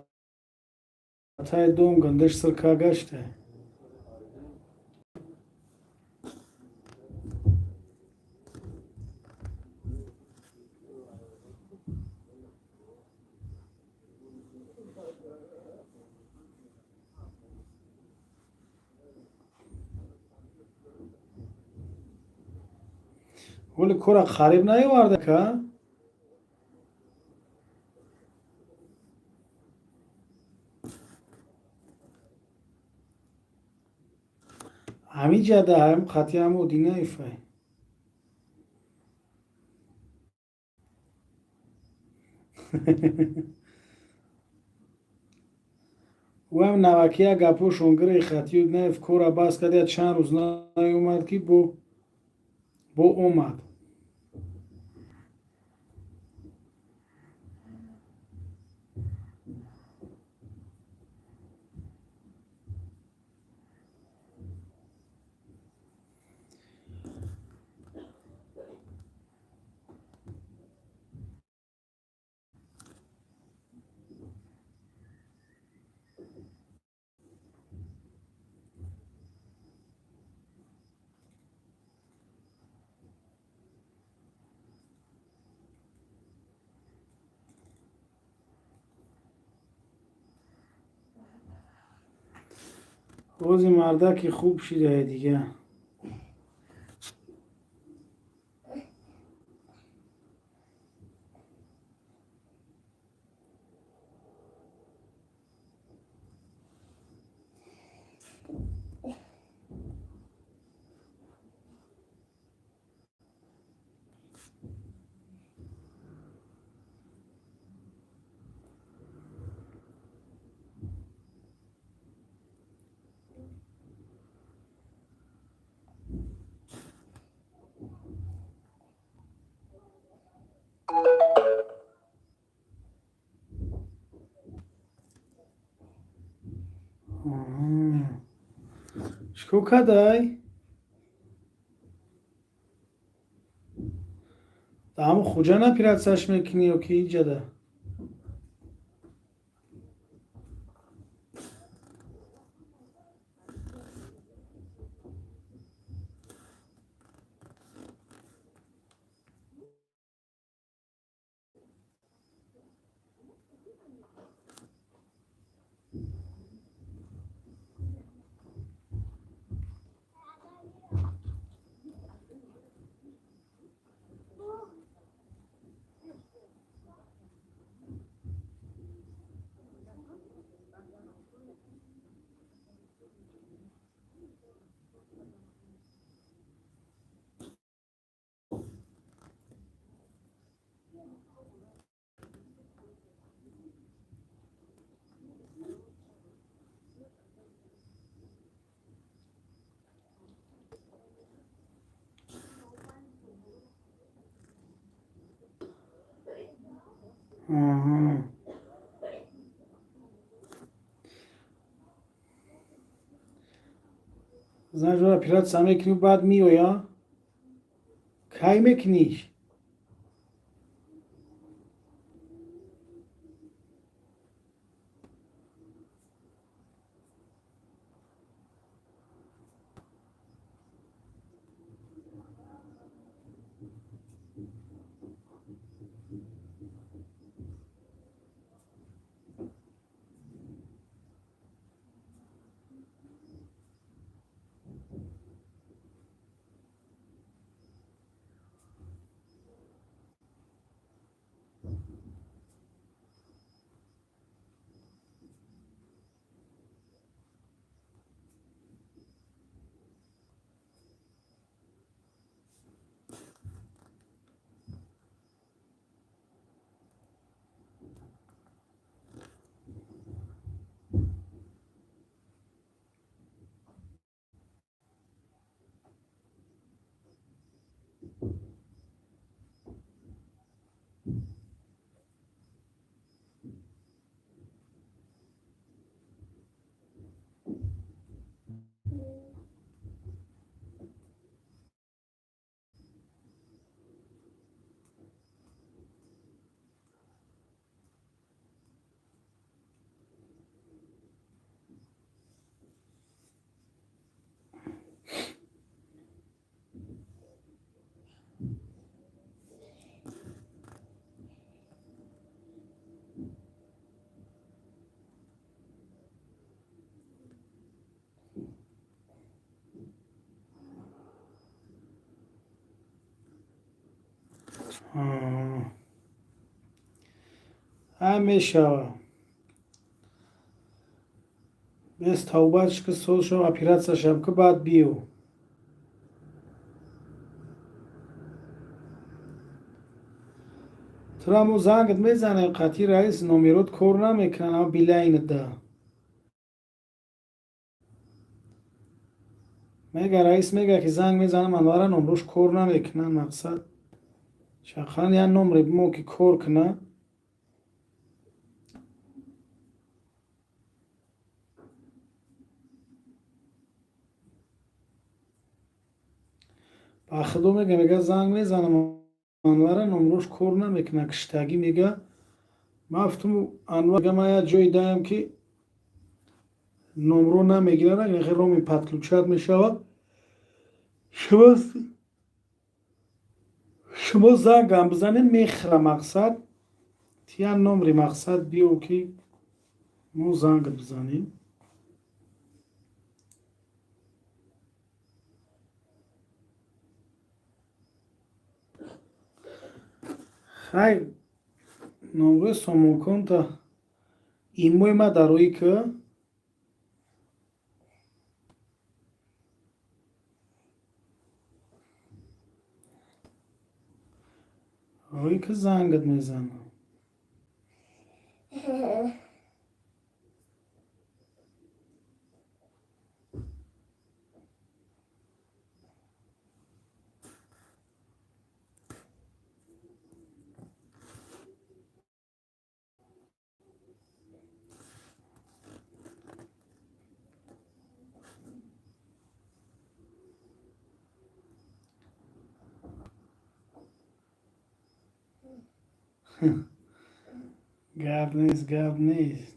таи дом гандаш сирка гашта. Оли кора қариб наёварда, ка? Ҳамин ҷада ҳам қати ҳам Одинаевай. Ӯам навакия гапошон гирей хати Одинаев кора бас кард, я чанд рӯз наёмад, ки бо омад. Рӯзи мардаки хуб шидае дига. Чикор кардай? Ҳамун хуҷа напиратсаш мекунӣ ё ки иҷада? Аҳа. Значит, операция мекунӣ, баъд меоя? Кай мекуниш? Ҳай, мешава. Бес тавбатш ки, сол шав, операция шав ки, баъд биё. Тура мо зангат мезанем, қатъи раис номерот кор намекунанд, ама Билайнда. Мега раис мега, ки занг мезанам, Анвара номрош кор намекунанд. Мақсад, шахан як номре бимо, ки кор кунад. Ба худо мега, занг мезанам, Анвара номрош кор намекунад, киштагӣ. Мега, ман гуфтум, Анвар мега, ман як ҷое даям, ки номро намегирад, роми подключать мешавад. Шумо зангам бизанед, мехӯра. Мақсад, тия номри, мақсад, биё, ки мо занг бизанем. Хай, номрои сомонконта имои ма дарои ки. Рӯи ки зангат мезанам. Гап нест, гап нест.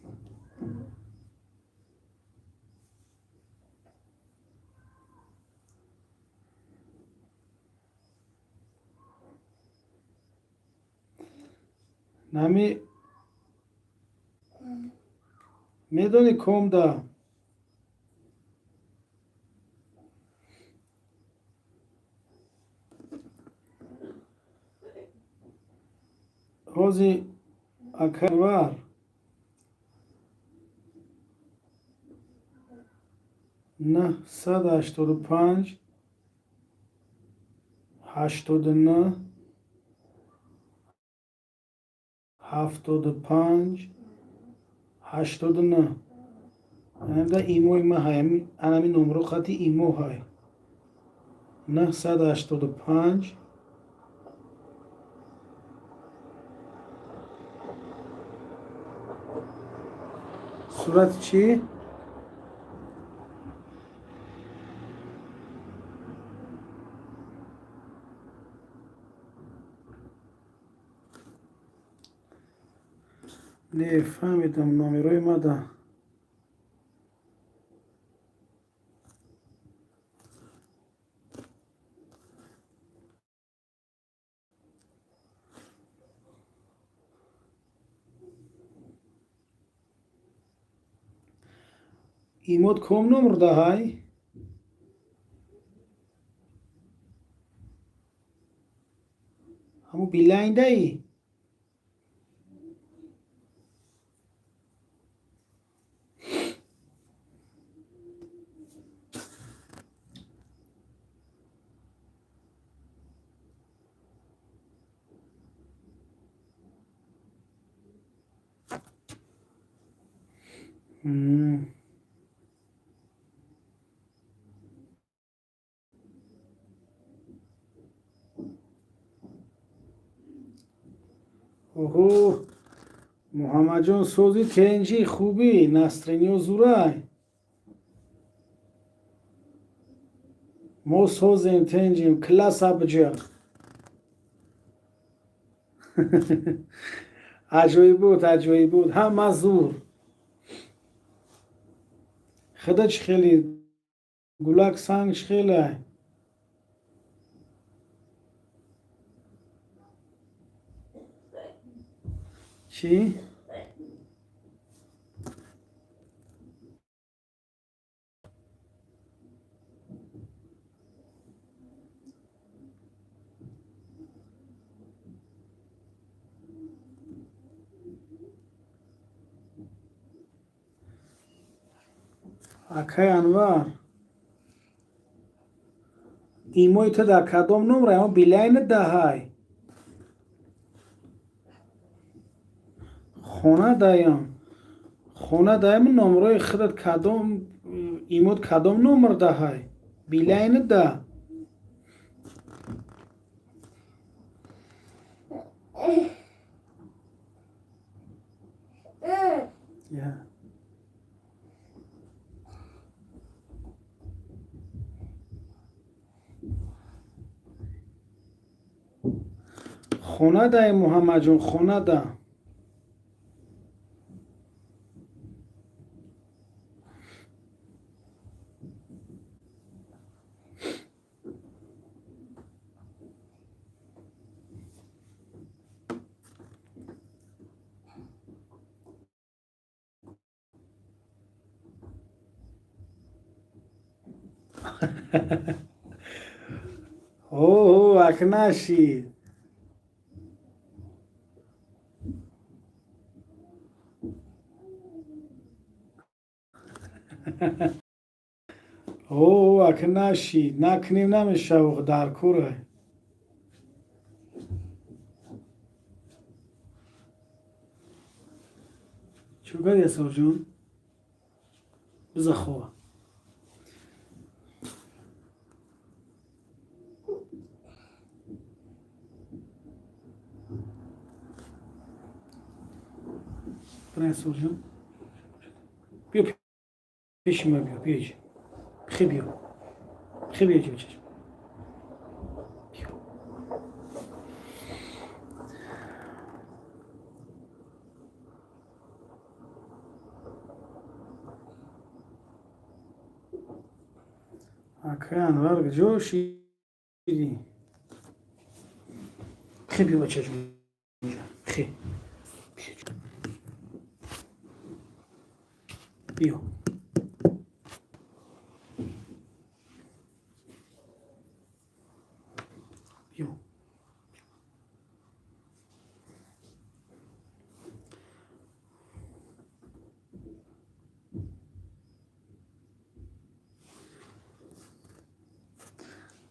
Нами медонӣ, комда ҳози акарвар 985 89 75 89 анамда имои ма ҳай, анами номро хати имо ҳай, 985. Сурати чӣ? Не фаҳмидам, номерои мада. Имод ком номр даҳай? Ҳаму Билайндаи? Оҳо, Муҳаммадҷон, сози, тенҷӣ, хубӣ, настроение зурай? Мо созем, тенҷим, класса биҷа. Аҷоиб буд, аҷоиб буд, ҳама зур. Худа чӣ хеле, гулак санг чӣ хелай? Чӣ? Акай Анвар, имои ту дар кадом номра? Ҳамон Билайна даҳай? Хона даям, хона даям. Номрои худат кадом? Имод кадом номр даҳай? Билайна да? Я. Хона дай, Муҳаммадҷон, хона да. Оҳо, акнашид. О, ака, нашид, накунем намешава, дар кора. Чӣ кардӣ, Ясорҷон? Биза хова. Бира, Ясорҷон, биё пеши ма, биё, биё, бихе, биё, бихе, биё, бачаҷон, биё. Акай Анвар, куҷо шидӣ? Бихе, биё, бачаҷон, бихе, биё. Биё.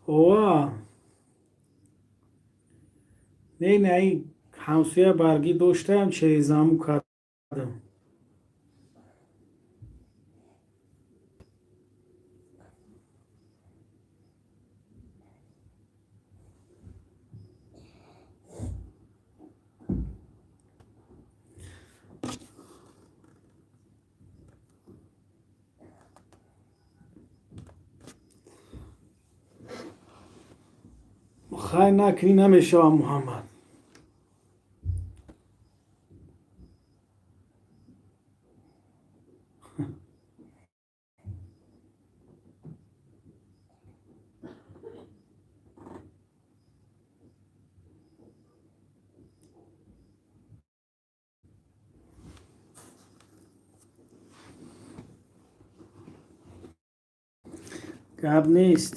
Ова, не, не, ай ҳамсоя баргӣ доштаям, черезаму кардам. Хай, накунӣ намешавам, Муҳаммад. Гап нест.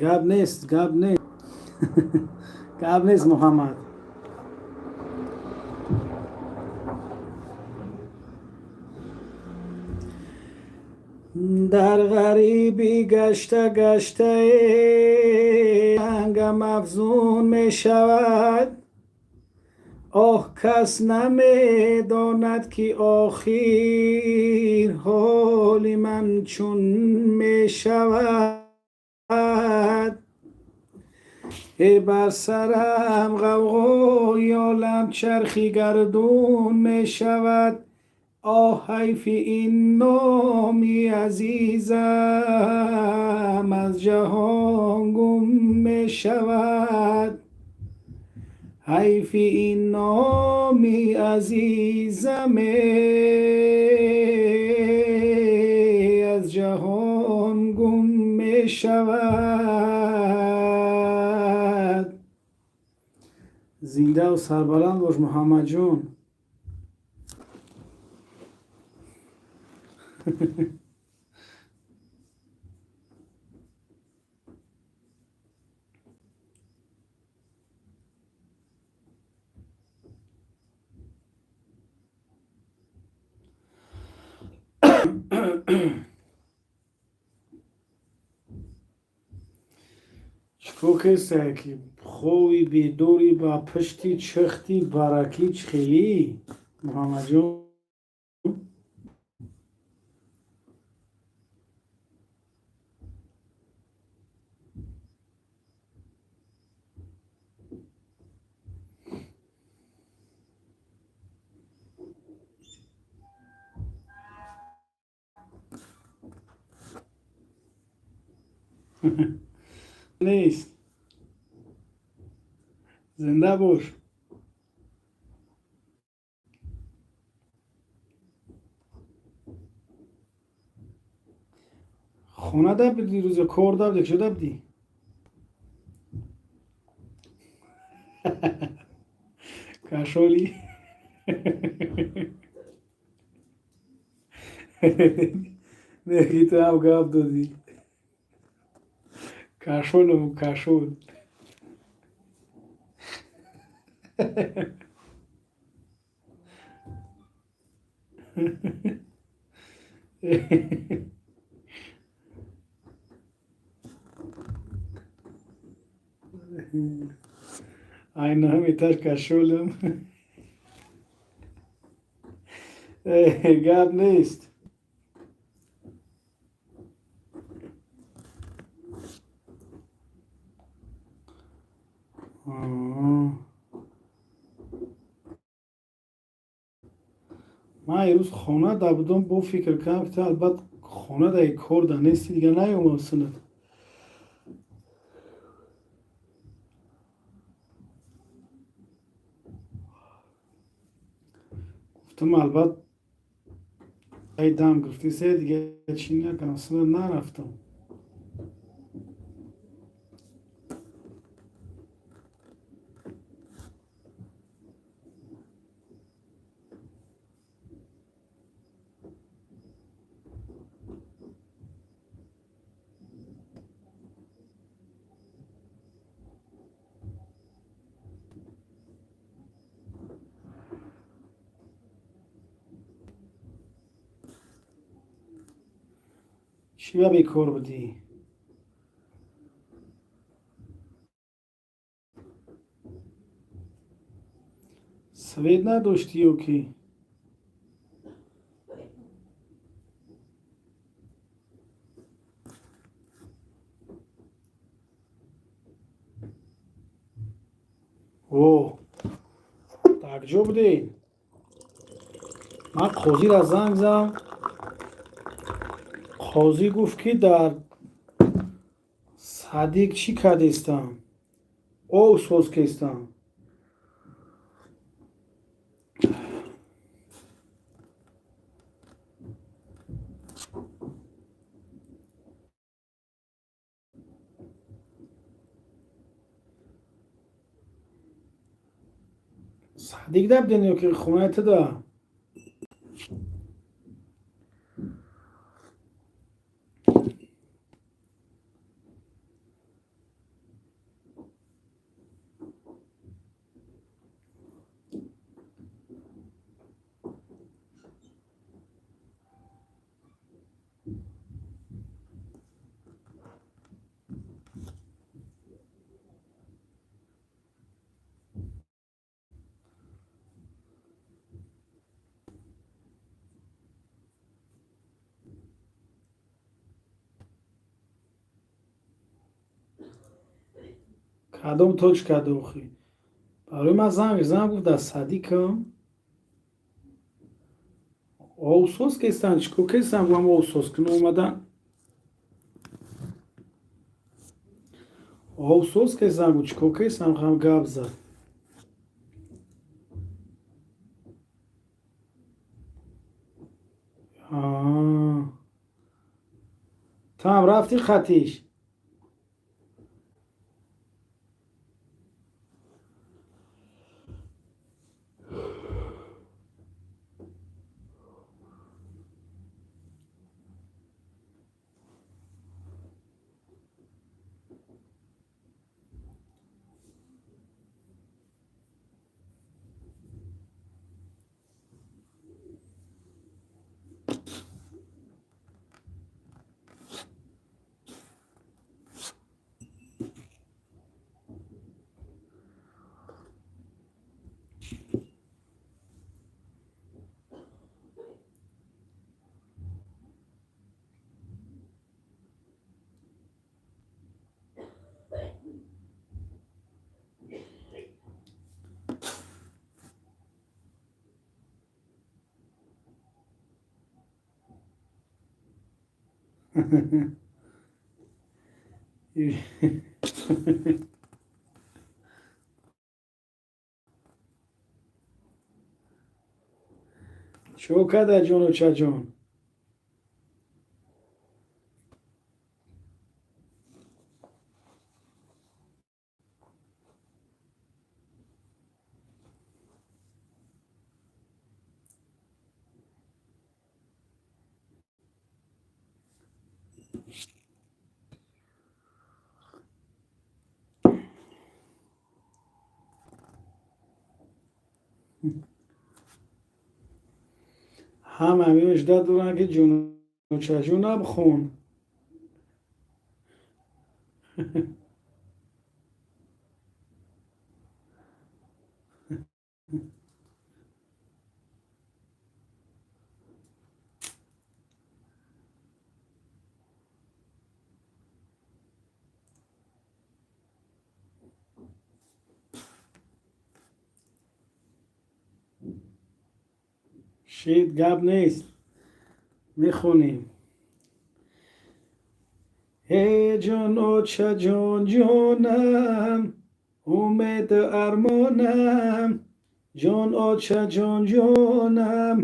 Гап нест, гап нест, гап нест, Муҳаммад. Дар ғарибӣ гашта гаштае ангам афзун мешавад. Оҳ, кас намедонад, ки охир ҳоли ман чун мешавад. Э, бар сарам ғавғои олам чархи гардун мешавад. Оҳ, ҳайфи ин номи азизам аз ҷаҳон гум мешавад. Ҳайфи ин номи азизам аз ҷаҳон гум мешавад. Зиндаву сарбаланд бош, Муҳаммадҷон. Чикор кесае, ки хови бедорӣ, ба пишти чихти баракӣ чихелӣ, Муҳаммадҷон? Нест. Зинда бош. Хона да будӣ рӯза, кор да будӣ, куҷо да будӣ? Кашоли неги, ту ҳам гап додӣ. Кашолам, кашол. Айнаҳам этаж кашолам. Гап нест. Ман ирӯз хона да будам, бо фикр кардам, ки ту албат хона даи, кор да нести, дига наёмам синат. Гуфтам, албат ай дам гуфти се, дига чӣ накардам, синат нарафтам. Чӣ ба бекор будӣ? Свет надоштӣ ё ки? О. Акҷо будед? Ман қозира занг зам, қозӣ гуфт, ки дар садик чӣ кардестам, ов соз кестам. Садик да буден ё ки хонаи туда? Кадом точка дохӣ? Барои ман занг зан, гуфт, дар садикам овсоз кестан. Чӣ кор кестан? Гуфтам, овсоз кун омадан, овсоз кестан. Гуфт, чӣ кор кестан? Ҳам гап зад. Таам рафти хатиш. Чо када, ҷоночаҷон? Ҳама меожда доранд, ки ҷоночаҷон бхон. Шид, гап нест, мехонем. Э ҷон, очаҷон, ҷонам, умеду армонам, ҷон, очаҷон, ҷонам,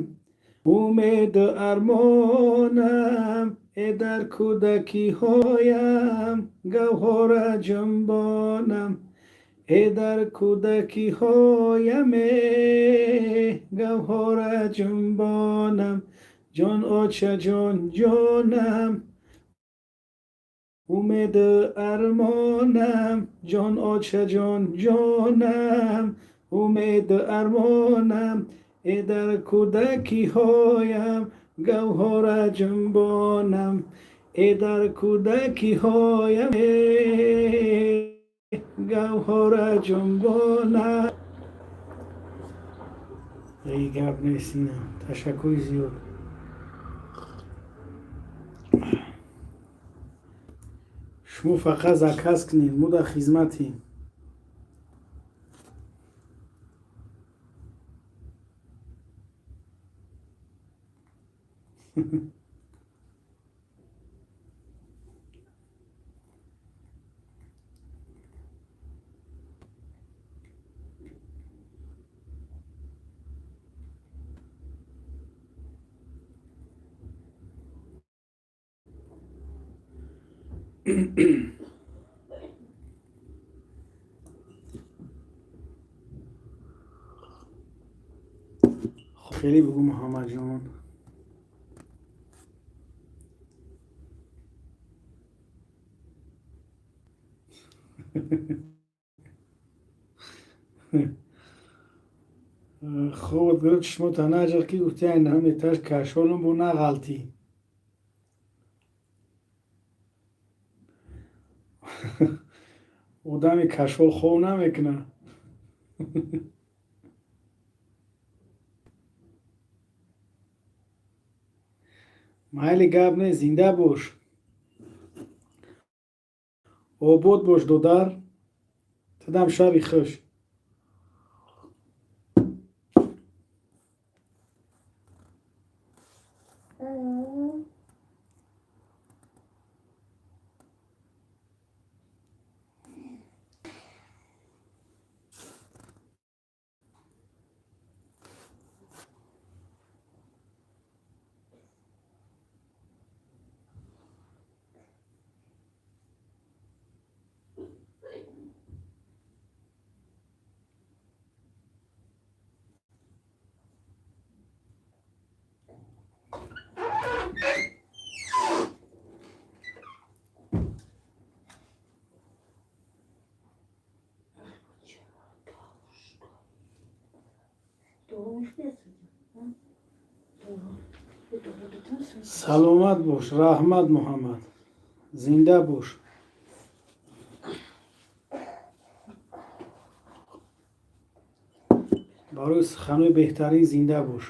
умеду армонам, э дар кӯдакиҳоям гавҳора ҷунбонам, э дар кӯдакиҳоям гавҳора ҷунбонам, ҷон, очаҷон, ҷонам, умеду армонам, ҷон, очаҷон, ҷонам, умеду армонам, э дар кӯдакиҳоям гавҳора ҷунбонам, э дар кӯдакиҳоям гавҳора ҷунбонам. Эй, гап нест, ина, ташаккури зиёд. Шумо фақат заказ кунед, мо дар хизматем. Хеле бигӯ, Муҳаммадҷон. Хобат гирифт, чишмота наҷиқ, ки гуфти ай наҳум этаж кашолум бо нағалтӣ. Одами кашол хоб намекунад. Майли, гап не, зинда бош, обод бош, додар. Тудам шаби хуш. Саломат бош, раҳмат, Муҳаммад, зинда бош. Барои суханҳои беҳтарин зинда бош.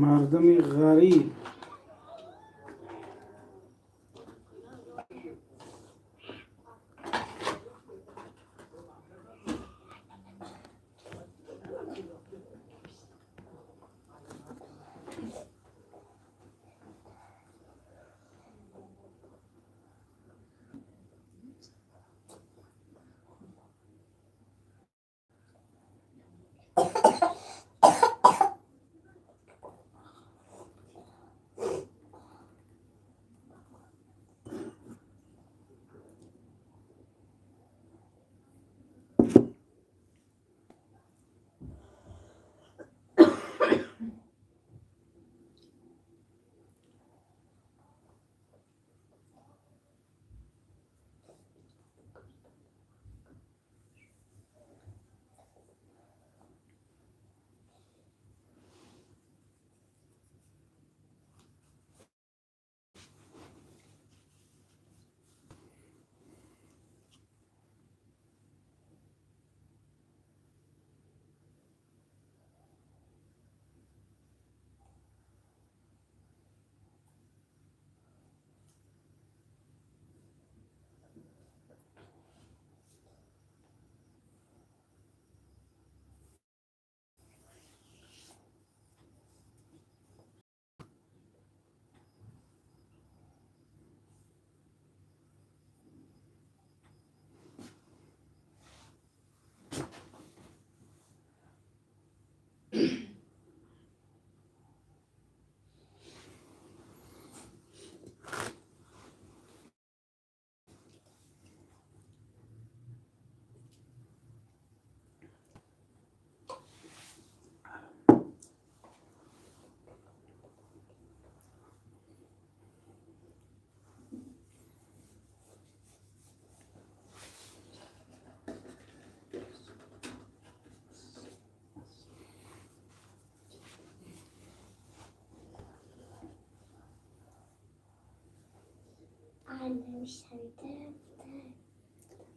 Мардуми ғариб.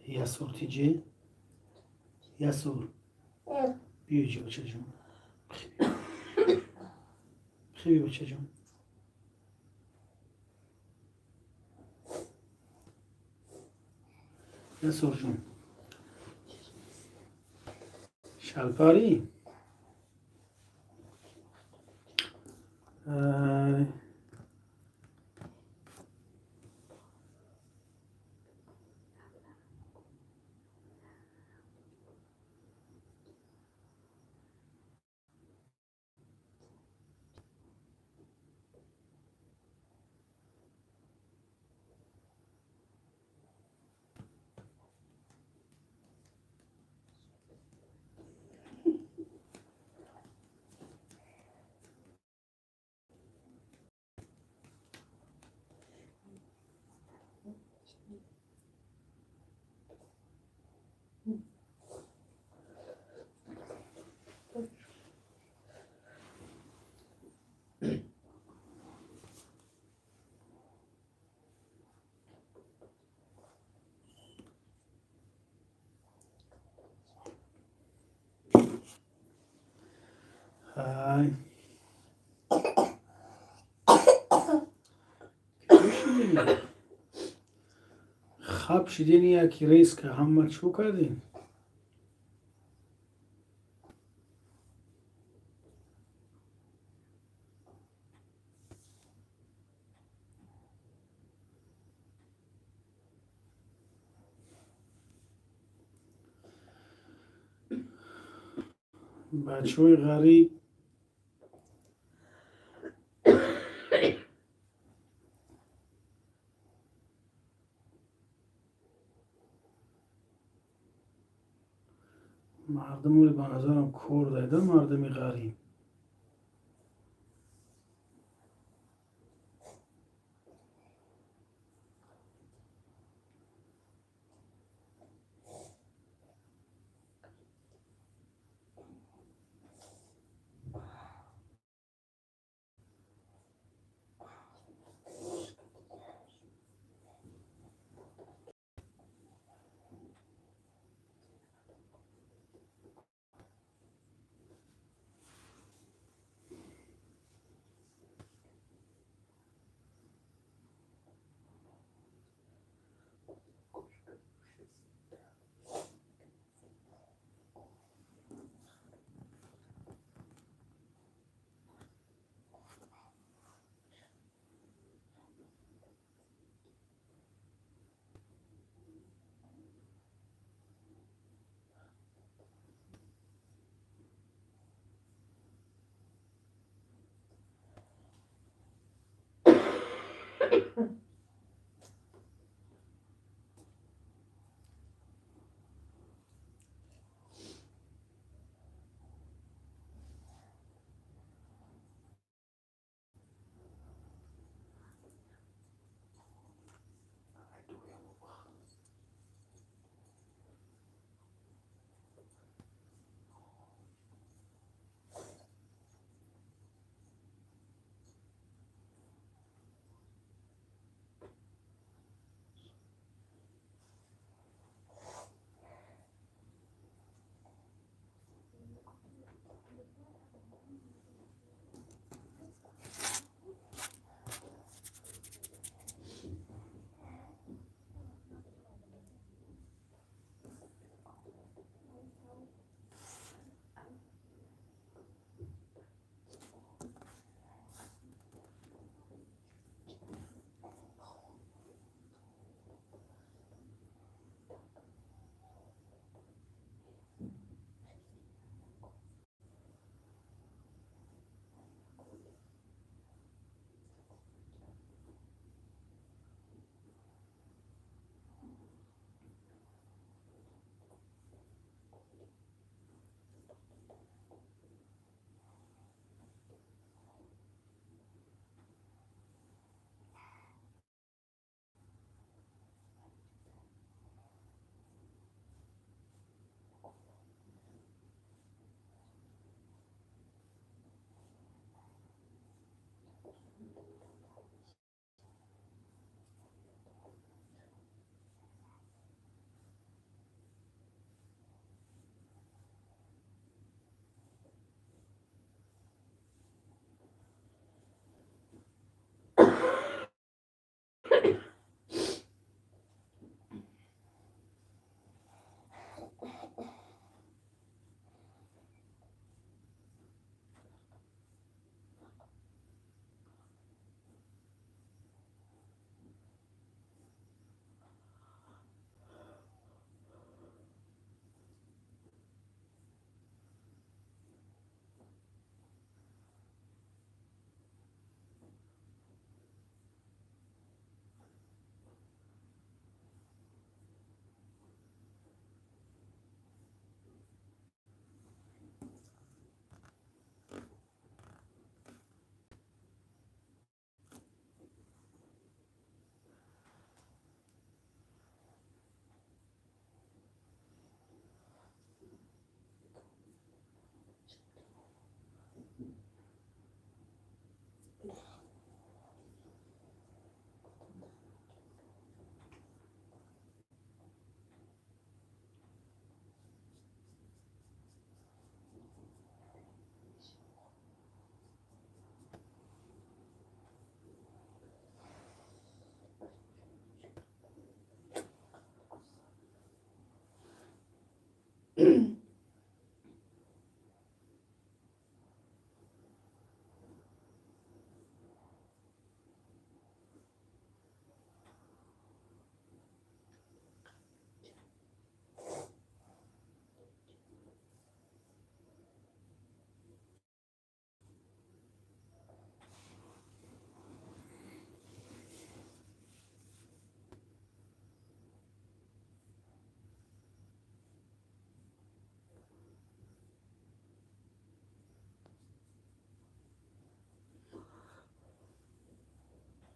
Ясур тиҷи? Ясур. Биё иҷи, бачаҷон. Хиби, бачаҷон. Ясурҷон. Шалпарӣ? Ай. Хаб шидени яки резко ҳама чӯ кардем? Бачаҳои ғариб. Мардумоли ба назарам кор дайда, мардуми ғариб.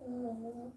О.